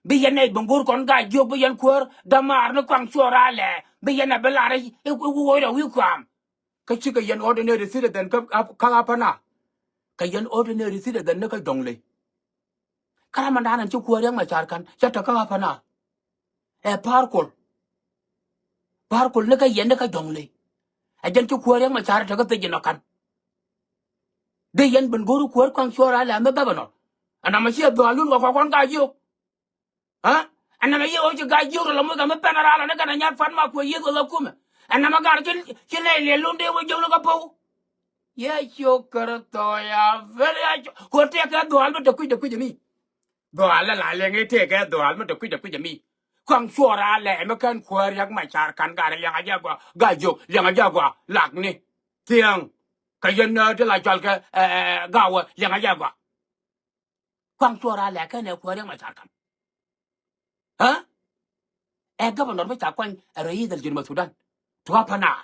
Bi yɛn nɛy ben go̱o̱r kɔn Gaa-jiök, bi yɛn kuäär dämaar ni Kuaŋ Cuɔl Ralɛ. Bi yɛn a bi lar i̱, i̱, i̱ woc rɔ wi̱i̱ kua̱a̱m. Kä cikɛ yɛn ordinary citizen kä, kä Upper Nile. Kɛ yɛn ordinary citizen ni kä Jɔŋley. Kä ram ɛn da̱a̱n ɛn ci kuäär Riɛk Macar ka̱n cɛ te kä Upper Nile. Ɛ Par Kuol. Par Kuol ni kä yɛn ni kä Jɔŋley. Ɛ jɛn ci kuäär Riɛk Macar te kä thiec in ɔ ka̱n. Dee yɛn ben go̱o̱ri kuäär Kuaŋ Cuɔl Ralɛ mi governor. Ɛn nɔmɔ ciɛ dhɔaal lun kɛ kɔkɔn Gaa-jiök. Aa? Ɛn nɛmɛ yɛ ɣöö ci Gaa-jiök rɔ lɔ moc kɛ mi pɛn ralɔ ni kɛn a nyath Pat Makuei Yieth kɛ Thɔkkumɛ. Ɛn nɛmɛ gar ci, ci nɛy liɛl lun dee wä jiök ni kä Pow. Yɛ ciok kärɛ thɔɔ ya ben ya cuɔŋ. Kɛ ɣöö tëëkɛ dhɔaal mi te kui̱c te kui̱c ɛmi. Dhɔaal la la liɛŋ i̱ tëëkɛ dhɔaal mi te kui̱c te kui̱c ɛmi. Kuaŋ Cuɔl Ralɛ mi kän kuäär Riɛk Macar ka̱n gar liɛŋ a jɛ gɔaa. Gaa-jiök liɛŋ a jɛ gɔaa. Lakni. Thiäŋ. Kɛ yɛn, ɛ, ti la cɔal kɛ, ɛ, ɛ, Gawä liɛŋ a jɛ gɔaa. Kuaŋ Cuɔl Ralɛ kɛnɛ kuäär Riɛk Macar ka̱n. Aa? Ɛ governor mi ca kuany ɛ rɛy Ithɛl Junub Sudan. Tua̱ Upper Nile.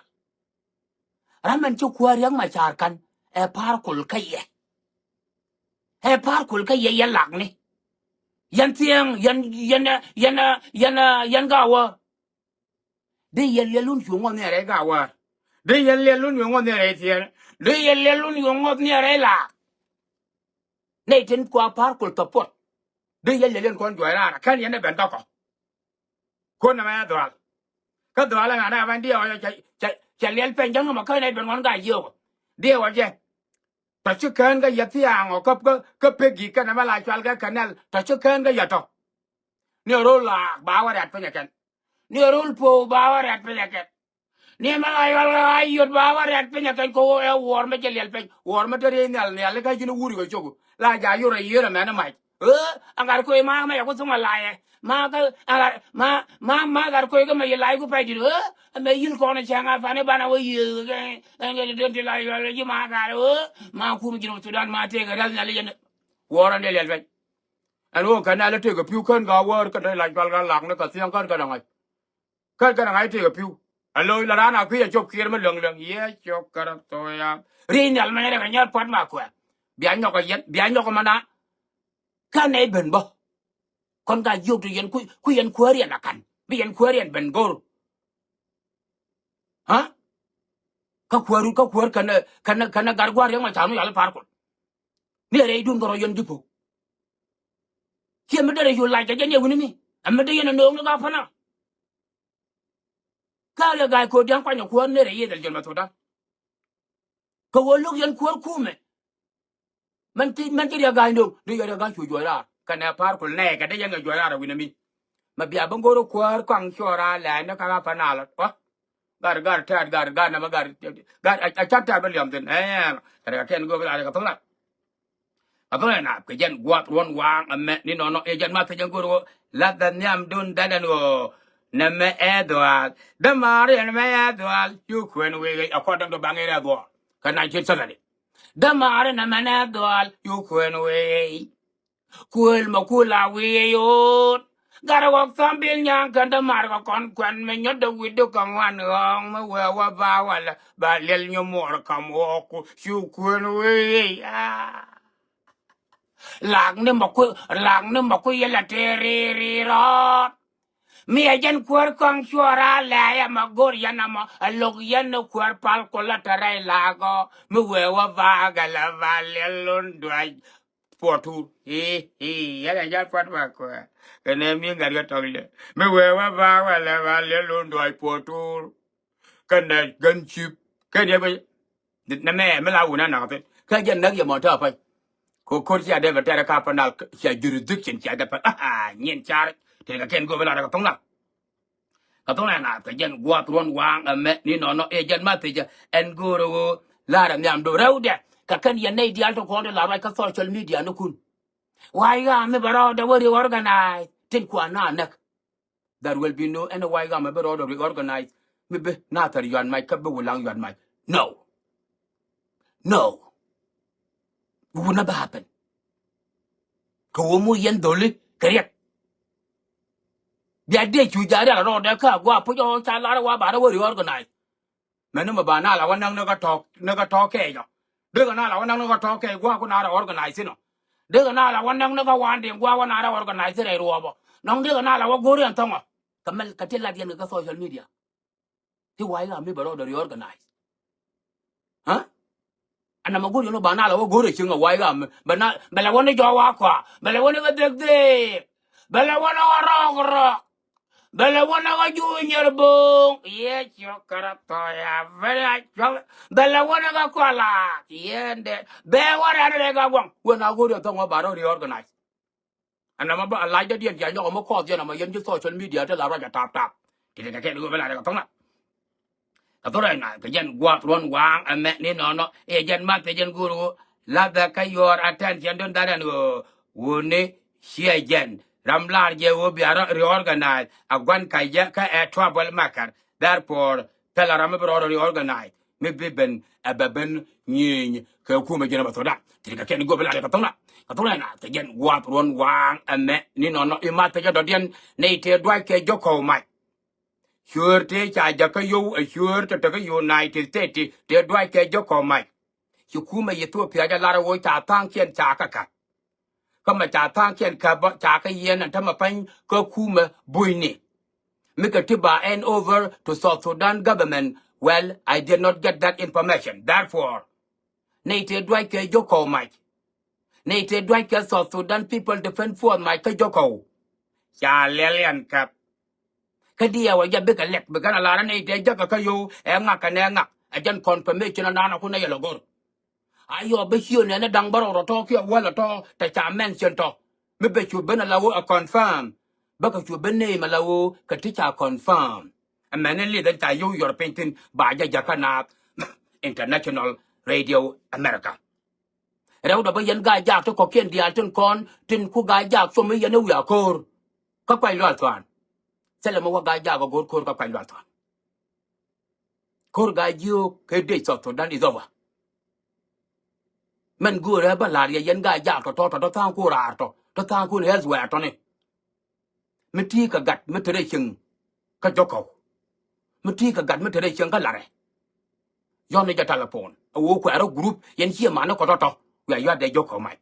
Ram ɛn ci kuäär Riɛk Macar ka̱n ɛ Par Kuol kä yɛ. Ɛ Par Kuol kä yɛ yɛ lakni. Yɛn Thiäŋ, yɛn, yɛn, yɛn, yɛn, yɛn Gawä. Dee yɛn liɛl lun cuŋ ŋuɔth ni rɛy Gawä. Dee yɛn liɛl lun cuŋ ŋuɔth ni rɛy Thiäŋ. Dee yɛn liɛl lun cuŋ ŋuɔth ni rɛy Laak. Nɛy tin kua Par Kuol support. Dee yɛn liɛl yɛn kɔn juɔc raar kɛn yɛn ɛ ben kä kɔ. Kuɔn nɛmɛ ɛ dhɔaal. Kä dhɔaal ɛŋa nɛ ɛ ben diɛw ɔ cɛ, cɛ, cɛ liɛl pɛny jäŋ nɔmɔ kä nɛy ben ŋuɔn Gaa-jiök. Diɛw ɔ jɛ. Tɔ ci kään kä yɛ thiaŋ ɔ kä, kä, kä pek gi̱i̱k kɛn ɛmɛ la cual kɛ kɛnɛl. Tɔ ci kään kä yɛ tɔ. Ni ɛ ro̱l Laak ba wä rɛ̈t piny ɛ kɛn. Ni ɛ ro̱l Pow ba wä rɛ̈t piny ɛ kɛn. Ni mɛ la yual ɣä a yot ba wä rɛ̈t piny ɛ kɛn kɛ ɣöö ɛ wuɔɔr mɛ cɛ liɛl piny. Wuɔɔr mɛ te riey nhial nhial i̱ kä ji̱n wur kɛ cok. La ja̱ yot ɛ yiër ɛmɛn mac. Ɣöö ɛŋ gat koc ma mɛ yɛ ku thoŋ ɛ la yɛ. Ma kä ɛŋ gat ma, ma, ma gat koc kä mɛ yɛ la yɛ ku pɛc di̱t. Ɣöö ɛmɛ yi̱l kɔn ɛ cäŋ a fan i̱ banɛ wä yiëë kɛ ɛn kɛ ti den ti la yual ji̱ ma gat ɣöö ma kum ji̱n Sudan ma tëëkɛ rɛ̈th nhial i̱ yɛn. Wuɔɔr ɛn dee liɛl piny. Ɛn ɣöö kɛn nɛl i̱ tëëkɛ pi̱w kän Gawä kɛn te la cual kɛ Laak ni kɛ Thiäŋ kän kɛ dɛ ŋa̱c. Kän kɛn ŋa̱c tëëkɛ pi̱w. Ɛ lo̱c la raan a kui̱ a cop kiɛɛr mi läŋ läŋ. Yɛ cop kärɛ thɔɔ ya. Riey nhial mɛn rɛ kɛ nyɛr Pat Makuei. Bia nyɔk ɛ yɛn, bia nyɔk ɛ mɛn a. Kän nɛy ben bä. Kɔn Gaa-jiök ti yɛn kui̱, kui̱ yɛn kuäär yɛn a ka̱n. Bi yɛn kuäär yɛn ben go̱r. Ha? Kä kuäär, kä kuäär känɛ, känɛ, känɛ gat gua̱a̱r yɛn ma ca̱r mi yal Par Kuol. Ni rɛy dun kɛ rɔ yɛn ji̱ Pow. Ciɛ mi derɛ yol lac kɛ jɛ ni ɛ wi̱ni mi. Ɛ mi dee yɛn ɛ no̱o̱ŋ ni Gaa Panal. Kä lɛ ga̱a̱c ko̱dia̱ŋ kuanyɛ kuäär ni rɛy yeth ɛ jɛn mɛ thokdan. Kɛ ɣöö lo̱k yɛn kuäär kumɛ. Mɛn ti, mɛn ti riɛk ga̱a̱c nööŋ, di yɛ riɛk ga̱a̱c cu juɔc raar. Kɛnɛ Par Kuol nɛɛkɛ di yɛn kɛ juɔc raar ɛ wi̱nɛ mi. Mɛ bia bi go̱r kuäär kɔaŋ cuɔɔr raar lɛɛn ni ka̱n a Panal ɔ. Gar, gar, tɛɛt, gar, gar, nɛmɛ gar, gar, a, a ca̱t tɛɛt bi liɛm thi̱n. Ɛɛ, kɛnɛ kɛ kɛn go̱o̱k la rɛ kɛ thok lat. Kä bä nap kɛ jɛn gua̱th ruɔ̱n waaŋ ɛmɛ ni nɔnɔ ɛ jɛn math kɛ jɛn go̱r ɣöö lath bɛ nhiamdun dhɛlɛn ɣöö nɛmɛ ɛ dhuaal. Dämaari nɛmɛ ɛ dhuaal cu kuën wee ɣɛy. According to Baŋ Area Dhuɔɔr kä nineteen seventy. Dämaari nɛmɛ ɛ dhuaal cu kuën wee ɣɛy. Kuël mɛ ku la wee ɣɛy ɣöö Gat ɣɔk Thambil Nyaŋ kɛn dämaar kɛ kɔn kuɛn mi nyɔt dee wi̱cdu kɛ ŋuan ɣɔ̱ɔ̱ŋ mi wee wä ba walɛ ba liɛl nyɔmuɔr kam ɣɔɔku cu kuën wee ɣɛy. Aa. Lak ni mɛ ku, lak ni mɛ ku yɛ la tëë ri̱i̱ri̱i̱ rɔɔd. Mi ɛ jɛn kuäär kɔŋ cuɔr a lɛ̈ɛ̈ ɛmɔ go̱r yɛn ɛmɔ ɛ lo̱k yɛn ni kuäär pal kulä te rɛy la̱a̱k ɔ. Mi wëë wä baak ɛ lɛ ba liɛl lon duac puɔ̱t tuur. Ii, ii, yɛn ɛ jɛn puɔ̱t ba kuäär. Kɛnɛ mi ŋa̱t kɛ tɔ̱k lɛ. Mi wëë wä baak ɛ lɛ ba liɛl lon duac puɔ̱t tuur. Kɛnɛ gän cip. Kɛn yɛ bi. Nɛ mɛ mi la wun a nak thin. Kä jɛ näk yɛ mɔ tɛ a pay. Ko ko̱r cia dee bɛ tɛrɛ ka panal cia jurisdiction cia dee pay. Nyin car. Tin kɛ kɛn go̱o̱p la rɛ kɛ thoŋ la. Kɛ thoŋ la na kɛ jɛn guath ruɔn waŋ ɛmɛ ni nɔnɔ ɛ jɛn ma thijɛ ɛn go̱o̱r ɛ ɣöö. Lar ɛ nhiam do rɛw dɛ. Kɛ kɛn yɛn nɛy diaal ti kɔn di la ruac kä social media ni kun. Wa̱i̱ ɣaam mi bɛ rɔɔdɛ wä reorganize tin kua na näk. There will be no any Wa̱i̱ Ɣaam mi bi rɔɔdɛ reorganize mi bi Nathɛr Yuat Mac kä bi Wulaŋ Yuat Mac. No. No. It will never happen. Kɛ wä mu yɛn dholi kɛ riɛk. Bia dee cu ja̱ riɛk a rɔɔdɛ kä a gua̱a̱ puc ɔ ca lar wa ba rɛ wä reorganize. Mɛn ni mɛ ba na la wä näk ni kä tɔ̱, ni kä tɔ̱ kɛɛc ɔ. Dee kɛ na la wä näk ni kä tɔ̱ kɛɛc gua̱a̱ ku na rɛ organize in ɔ. Dee kɛ na la wä näk ni kä wandiɛn gua̱a̱ wä na rɛ organize rɛy ruɔɔp ɔ. Nɔŋ dee kɛ na la wä go̱o̱r yɛn thɔ̱ŋ ɔ. Kɛ mɛl kɛ ti lat yɛn kɛ kä social media. Ti Wa̱i̱ Ɣaam mi bɛ rɔɔdɛ reorganize. Ɛ? Ɛn nɔmɔ go̱o̱r yɛn ɔ ba na la wä go̱o̱r ɛ cieŋ ɛ Wa̱i̱ Ɣaam mi. Bɛ na, bɛ la wä ni jɔɔk wa kɔa. Bɛ la wä ni kä dhek dhek. Bɛ la wä ni kä rɔɔk rɔɔk. Bɛ lɛ wä na kä Juunyɛr bo̱o̱ŋ. Yɛ ciɔk kärä thɔɔya bɛ lɛ cuɔk. Bɛ lɛ wä na kä kɔla. Yɛn dɛ bɛ wä rɛn rɛ kä guaŋ wä na go̱o̱r yɛ thɔŋ wä ba rɔ reorganize. Ɛn nɔmɔ bä a lac dädiɛn cia nyɔk ɛmɔ kɔɔth yɛn ɛmɔ yɛn ci social media te la ruac a tap tap. Ti ti kɛ kɛn go̱o̱r bɛ la rɛ kɛ thɔŋ na. Kɛ thorɛ na kɛ jɛn gua̱a̱th ruɔ̱n waaŋ ɛmɛ ni nɔnɔ i̱ jɛn math kɛ jɛn go̱o̱r ɣöö lathɛ kä your attention dun that ɛn ɣöö wuni ciɛ jɛn ram lar jɛ ɣöö bia rɔ reorganize a gua̱n ka jɛ kä ɛ trouble maker. Therefore thilɛ ram mi bi rɔ reorganize mi bi ben ɛ bɛ ben nyieny kɛ kumɛ jɛn ɛ bɛ thok dan. Ti kɛ kɛn go̱o̱r bi lar kɛ thok na kɛ thorɛ na kɛ jɛn gua̱a̱th ruɔ̱n waaŋ ɛmɛ ni nɔnɔ i̱ math kɛ jɛn dɔ̱diɛn nɛy tëë duac kɛ jɔ̱k kɔw mac. Cuëër tëë ca jäkä yio̱w ɛ cuëër tɔ̱tɔ̱ kä United States tëë duac kɛ jɔ̱k kɔ mac. Ci kumɛ Ethiopia jɛ lar ɛ ɣöö ca tha̱a̱ŋkiɛn ca kä ka̱p. Kä mɛ ca tha̱a̱ŋkiɛn käp bä ca kä yiɛn ɛn tämɛ pany kä kumɛ bunyni. Mi kɛ ti ba hand over to South Sudan government. Well, I did not get that information. Therefore nɛy tëë duac kɛ jɔ̱k kɔ mac. Nɛy tëë duac kɛ South Sudan People Defense Force mac kä jɔ̱k kɔ. Ca liɛl yɛn käp. Kä diɛɛwä jɛ bikɛ lɛk bikɛ na lar anɛy tëë jäkä kä yio̱w ɛ ŋak kɛnɛ ŋak ɛ jɛn confirmation ɛ naan ɛ kun ɛ yɛ lɔ go̱r. A yɔ bä ciö nɛn ɛ da̱ŋ bä rɔw rɔ tɔ̱ kiɛ wäl ɛ tɔ̱ tɛ ca mention tɔ̱ mi bɛ cu ben ɛ la ɣöö ɛ confirm. Bä kɛ cu ben name ɛ la ɣöö kɛ ti ca confirm. Ɛ mɛn in lith ɛn ca yio̱w yɔr piny thi̱n ba jɛ jäkä naath. International Radio America. Rɛwdɛ bä yɛn Gaa-jaak ti kɔ̱kiɛn diaal tin kɔn tin ku Gaa-jaak cuɔm i̱ yɛn i̱ wiaa ko̱o̱r. Kä kuac luaal thuan. Thilɛ mi wä Gaa-jaak ɛ go̱o̱r ko̱o̱r kä kuac luaal thuan. Ko̱o̱r Gaa-jiök kɛ dec South Sudan is over. Mɛn göörä bä la̱r yɛ yɛn Gaa-jaak tɔ̱tɔ̱ tɔ̱tɔ̱ tha̱a̱ŋ ku raar tɔ̱ tɔ̱ tha̱a̱ŋ kun health wɛɛr tɔ̱ni. Mi ti̱i̱ kɛ gat mi te rɛy cieŋ kä jɔ̱k kɔw. Mi ti̱i̱ kɛ gat mi te rɛy cieŋ kä la̱rɛ. Yɔ̱n ni jɛ telephone ɛ ɣöö kuɛɛrä group yɛn ciɛ mani kɔ tɔ̱tɔ̱. Wiaa yua̱t dee jɔ̱k kɔw mac.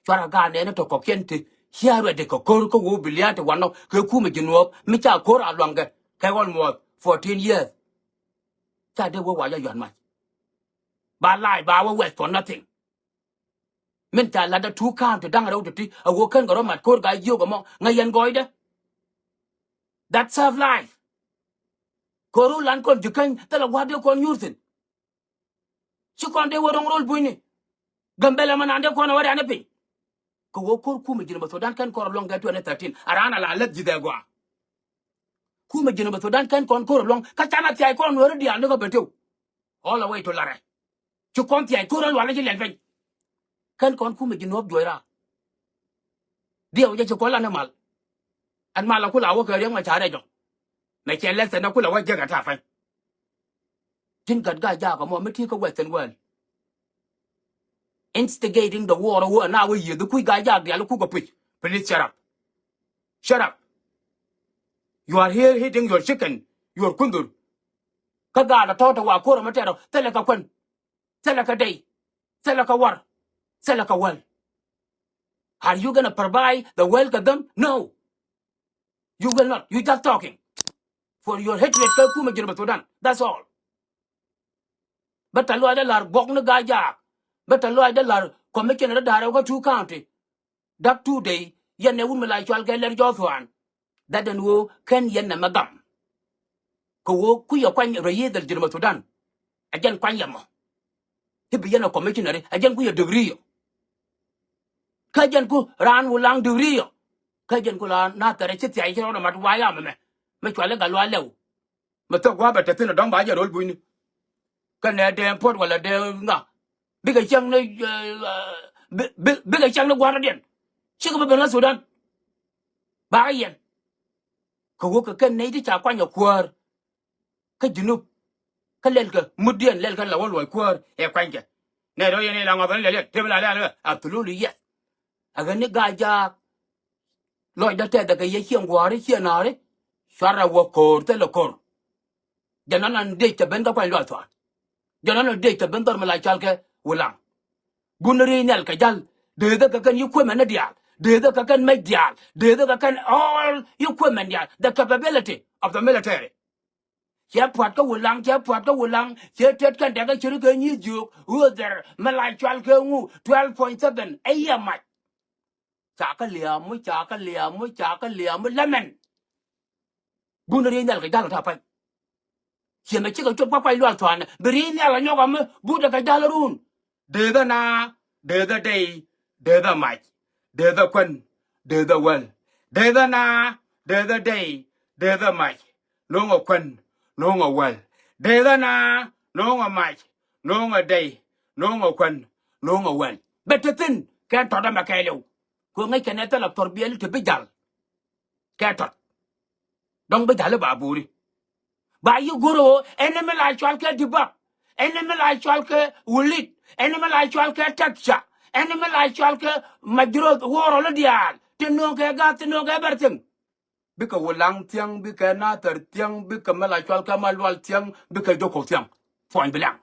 Cuarɛ gaat nɛɛni tɔ̱ kɔ̱kiɛn ti ciɛ ready kɛ ko̱r kä ɣöö bi lia̱a̱ ti wanɔ kɛ kumɛ ji̱ nuɔɔp mi ca ko̱r a luaŋkɛ kɛ almost fourteen years. Ca dee wee wa jɛ yua̱t mac. Ba la̱a̱c ba wee wɛth for nothing. Min ca latdä two county da̱ŋ rɛw ti̱ti̱ a ɣöö ken kɛ rɔ mat ko̱r Gaa-jiök ɛmɔ ŋäc yɛn gɔɔydɛ. That serve life. Ko̱r ru lan kɔn ji̱ käny thilɛ gua̱a̱th dee kɔn nyuur thi̱n. Ci kɔn dee wä ro̱ŋ ro̱l bunyni. Gambɛl ɛmɔ naan dee kɔn ɛ wä rɛ̈n ɛ piny. Kɛ ɣöö ko̱r kumɛ ji̱n bɛ Thudan kɛn kɔn rɔ luɔ̱ŋ kɛ twenty thirteen a raan a la läth ji̱th ɛ gɔaa. Kumɛ ji̱n bɛ Thudan kɛn kɔn ko̱r rɔ luɔ̱ŋ kä canɛ thia̱c kɔn Nuääri diaal ni kɔ ben tëw. All the way to Larɛ. Ci kɔn thia̱c ko̱r ɛ lual ci lɛl piny. Kɛn kɔn kumɛ ji̱ nuɔ̱p juɔc raar. Diɛw jɛ ci kɔn lan i̱ mal. Ɛn mal a kula wä kɛ riäŋ ma ca rɛc jɔ̱ŋ. Mɛ cɛ lɛth ɛn a kula wä jek ɛ ta̱a̱ pany. Ji̱n gat Gaa-jaak ɛmɔ mi ti̱i̱ kä Western world. Instigating the war ɛ wä ɛn a wä yiëth i̱ kuc Gaa-jaak diaal i̱ kuk ɛ puc. Please shut up. Shut up. You are here eating your chicken, your kundur. Kä gaat ɛ tɔ̱ te wa ko̱r ɛmɔ tɛt ɔ thilɛ kɛ kuän. Thilɛ kɛ dey. Thilɛ kɛ war. Thilɛ kɛ wäl. Are you gonna provide the world kɛ them? No. You will not. You just talking. For your hatred kä kumɛ Jinub Sudan. That's all. Bä tɛ̈th lɔaacdä la̱r buɔk ni Gaajaak. Bä tɛ̈th lɔaacdä la̱r commissioner da̱rɛ kä two county. Da̱k two day, yɛn ɛ wut mi la cɔal kɛ Lɛr Jɔthuan. That ɛn ɣöö /ken yɛn nɛmɛ gam. Kɛ ɣöö ku yɛ kuany rɛy yiëëdhɛl Jinub Sudan. Ɛ jɛn kuany yɛ mɔ. I̱ bi yɛn ɛ commissioner, ɛ jɛn ku yɛ degree yɔ. Kä jɛn ku raan Wulaŋ degree yɔ. Kä jɛn ku raan Nathɛr ɛ ci thiac ci rɔɔdɛ mat wa yam ɛmɛ. Mi cɔal i̱ Gatluak Lɛw. Mi thok gua̱a̱th bɛ te thi̱n ɛ dɔ̱ŋ ba jɛ ro̱l bunyni. Kä nɛ dee puɔ̱t wala dee ŋa. Bikɛ cäŋ ni, eh, bi, bi, bikɛ cäŋ ni gua̱a̱r rɔ̱diɛn. Cikɛ bi ben kä Sudan. Bakɛ yɛn. Kɛ ɣöö kɛ kɛn nɛy ti ca kuany ɛ kuäär. Kä Jinub. Kä lɛlkɛ mutdiɛn lɛlkɛ la wä luɔc kuäär ɛ kuanykɛ. Nɛ dɔ̱ yɛn ila ŋɔth ni lɛl yɛn. Tëë bi la lɛl. Absolutely yes. Ɛ ɣän ni Gaajaak. Lɔcdä tɛthɛ kɛ yɛ ciɛŋ gua̱a̱ri ciɛŋ na̱a̱ri. Cuarɛ wä ko̱o̱r thilɛ ko̱r. Jɛn nɔnɔ dec tɛ ben kä kuany Lual Thuan. Jɛn nɔnɔ dec tɛ ben dhɔr mi la cɔal kɛ Wulaŋ. Bun riey nhial kɛ ja̱l. Deethä kɛ kɛn yi kuemɛn ni diaal. Deethä kɛ kɛn mec diaal. Deethä kɛ kɛn all yi kuemɛn diaal. The capability of the military. Cɛ pua̱t kä Wulaŋ, cɛ pua̱t kä Wulaŋ, cɛ tet kɛn dɛk kä cir kɛ nyi̱i̱th jiök. Ɣöö dhɛr mi la cɔal kɛ ŋu twelve point seven ɛ yɛ mac. Ca kä lia̱a̱ mu, ca kä lia̱a̱ mu, ca kä lia̱a̱ mu lämɛn. Bun riey nhial kɛ ja̱l ɔ ta̱a̱ pa̱ny. Ciɛ mɛ cikɛ cop kä kuany Lual Thuan bi riey nhial ɔ nyɔk ɔ mi butdɛ kɛ ja̱l ɔ run. Deethä na, deethä dey, deethä mac, deethä kuän, deethä wäl. Deethä na, deethä dey, deethä mac, no̱o̱ŋɛ kuän, no̱o̱ŋɛ wäl. Deethä na, no̱o̱ŋɛ mac, no̱o̱ŋɛ dey, no̱o̱ŋɛ kuän, no̱o̱ŋɛ wäl. Bɛ te thi̱n kɛ tɔt ɛmɛ kɛɛliw. Kɛ ŋäc kɛn ɛ thilɛ thɔr biɛli ti bi ja̱l. Kɛ tɔt. Dɔ̱ŋ bi ja̱l i̱ ba buri. Ba yi go̱r ɣöö ɛn mi la cɔal kɛ Dibak. Ɛn mi la cɔal kɛ Wulit. Ɛn mi la cɔal kɛ Tɛkca. Ɛn mi la cɔal kɛ Majroth wuɔrɔl i̱ diaal. Ti no̱o̱ŋ kɛ gath, ti no̱o̱ŋ kɛ everything. Bikɛ Wulaŋ thiäŋ, bikɛ Nathɛr thiäŋ, bikɛ mi la cɔal kɛ Malual thiäŋ, bikɛ Jokop thiäŋ. Puɔ̱ny bi liaŋ.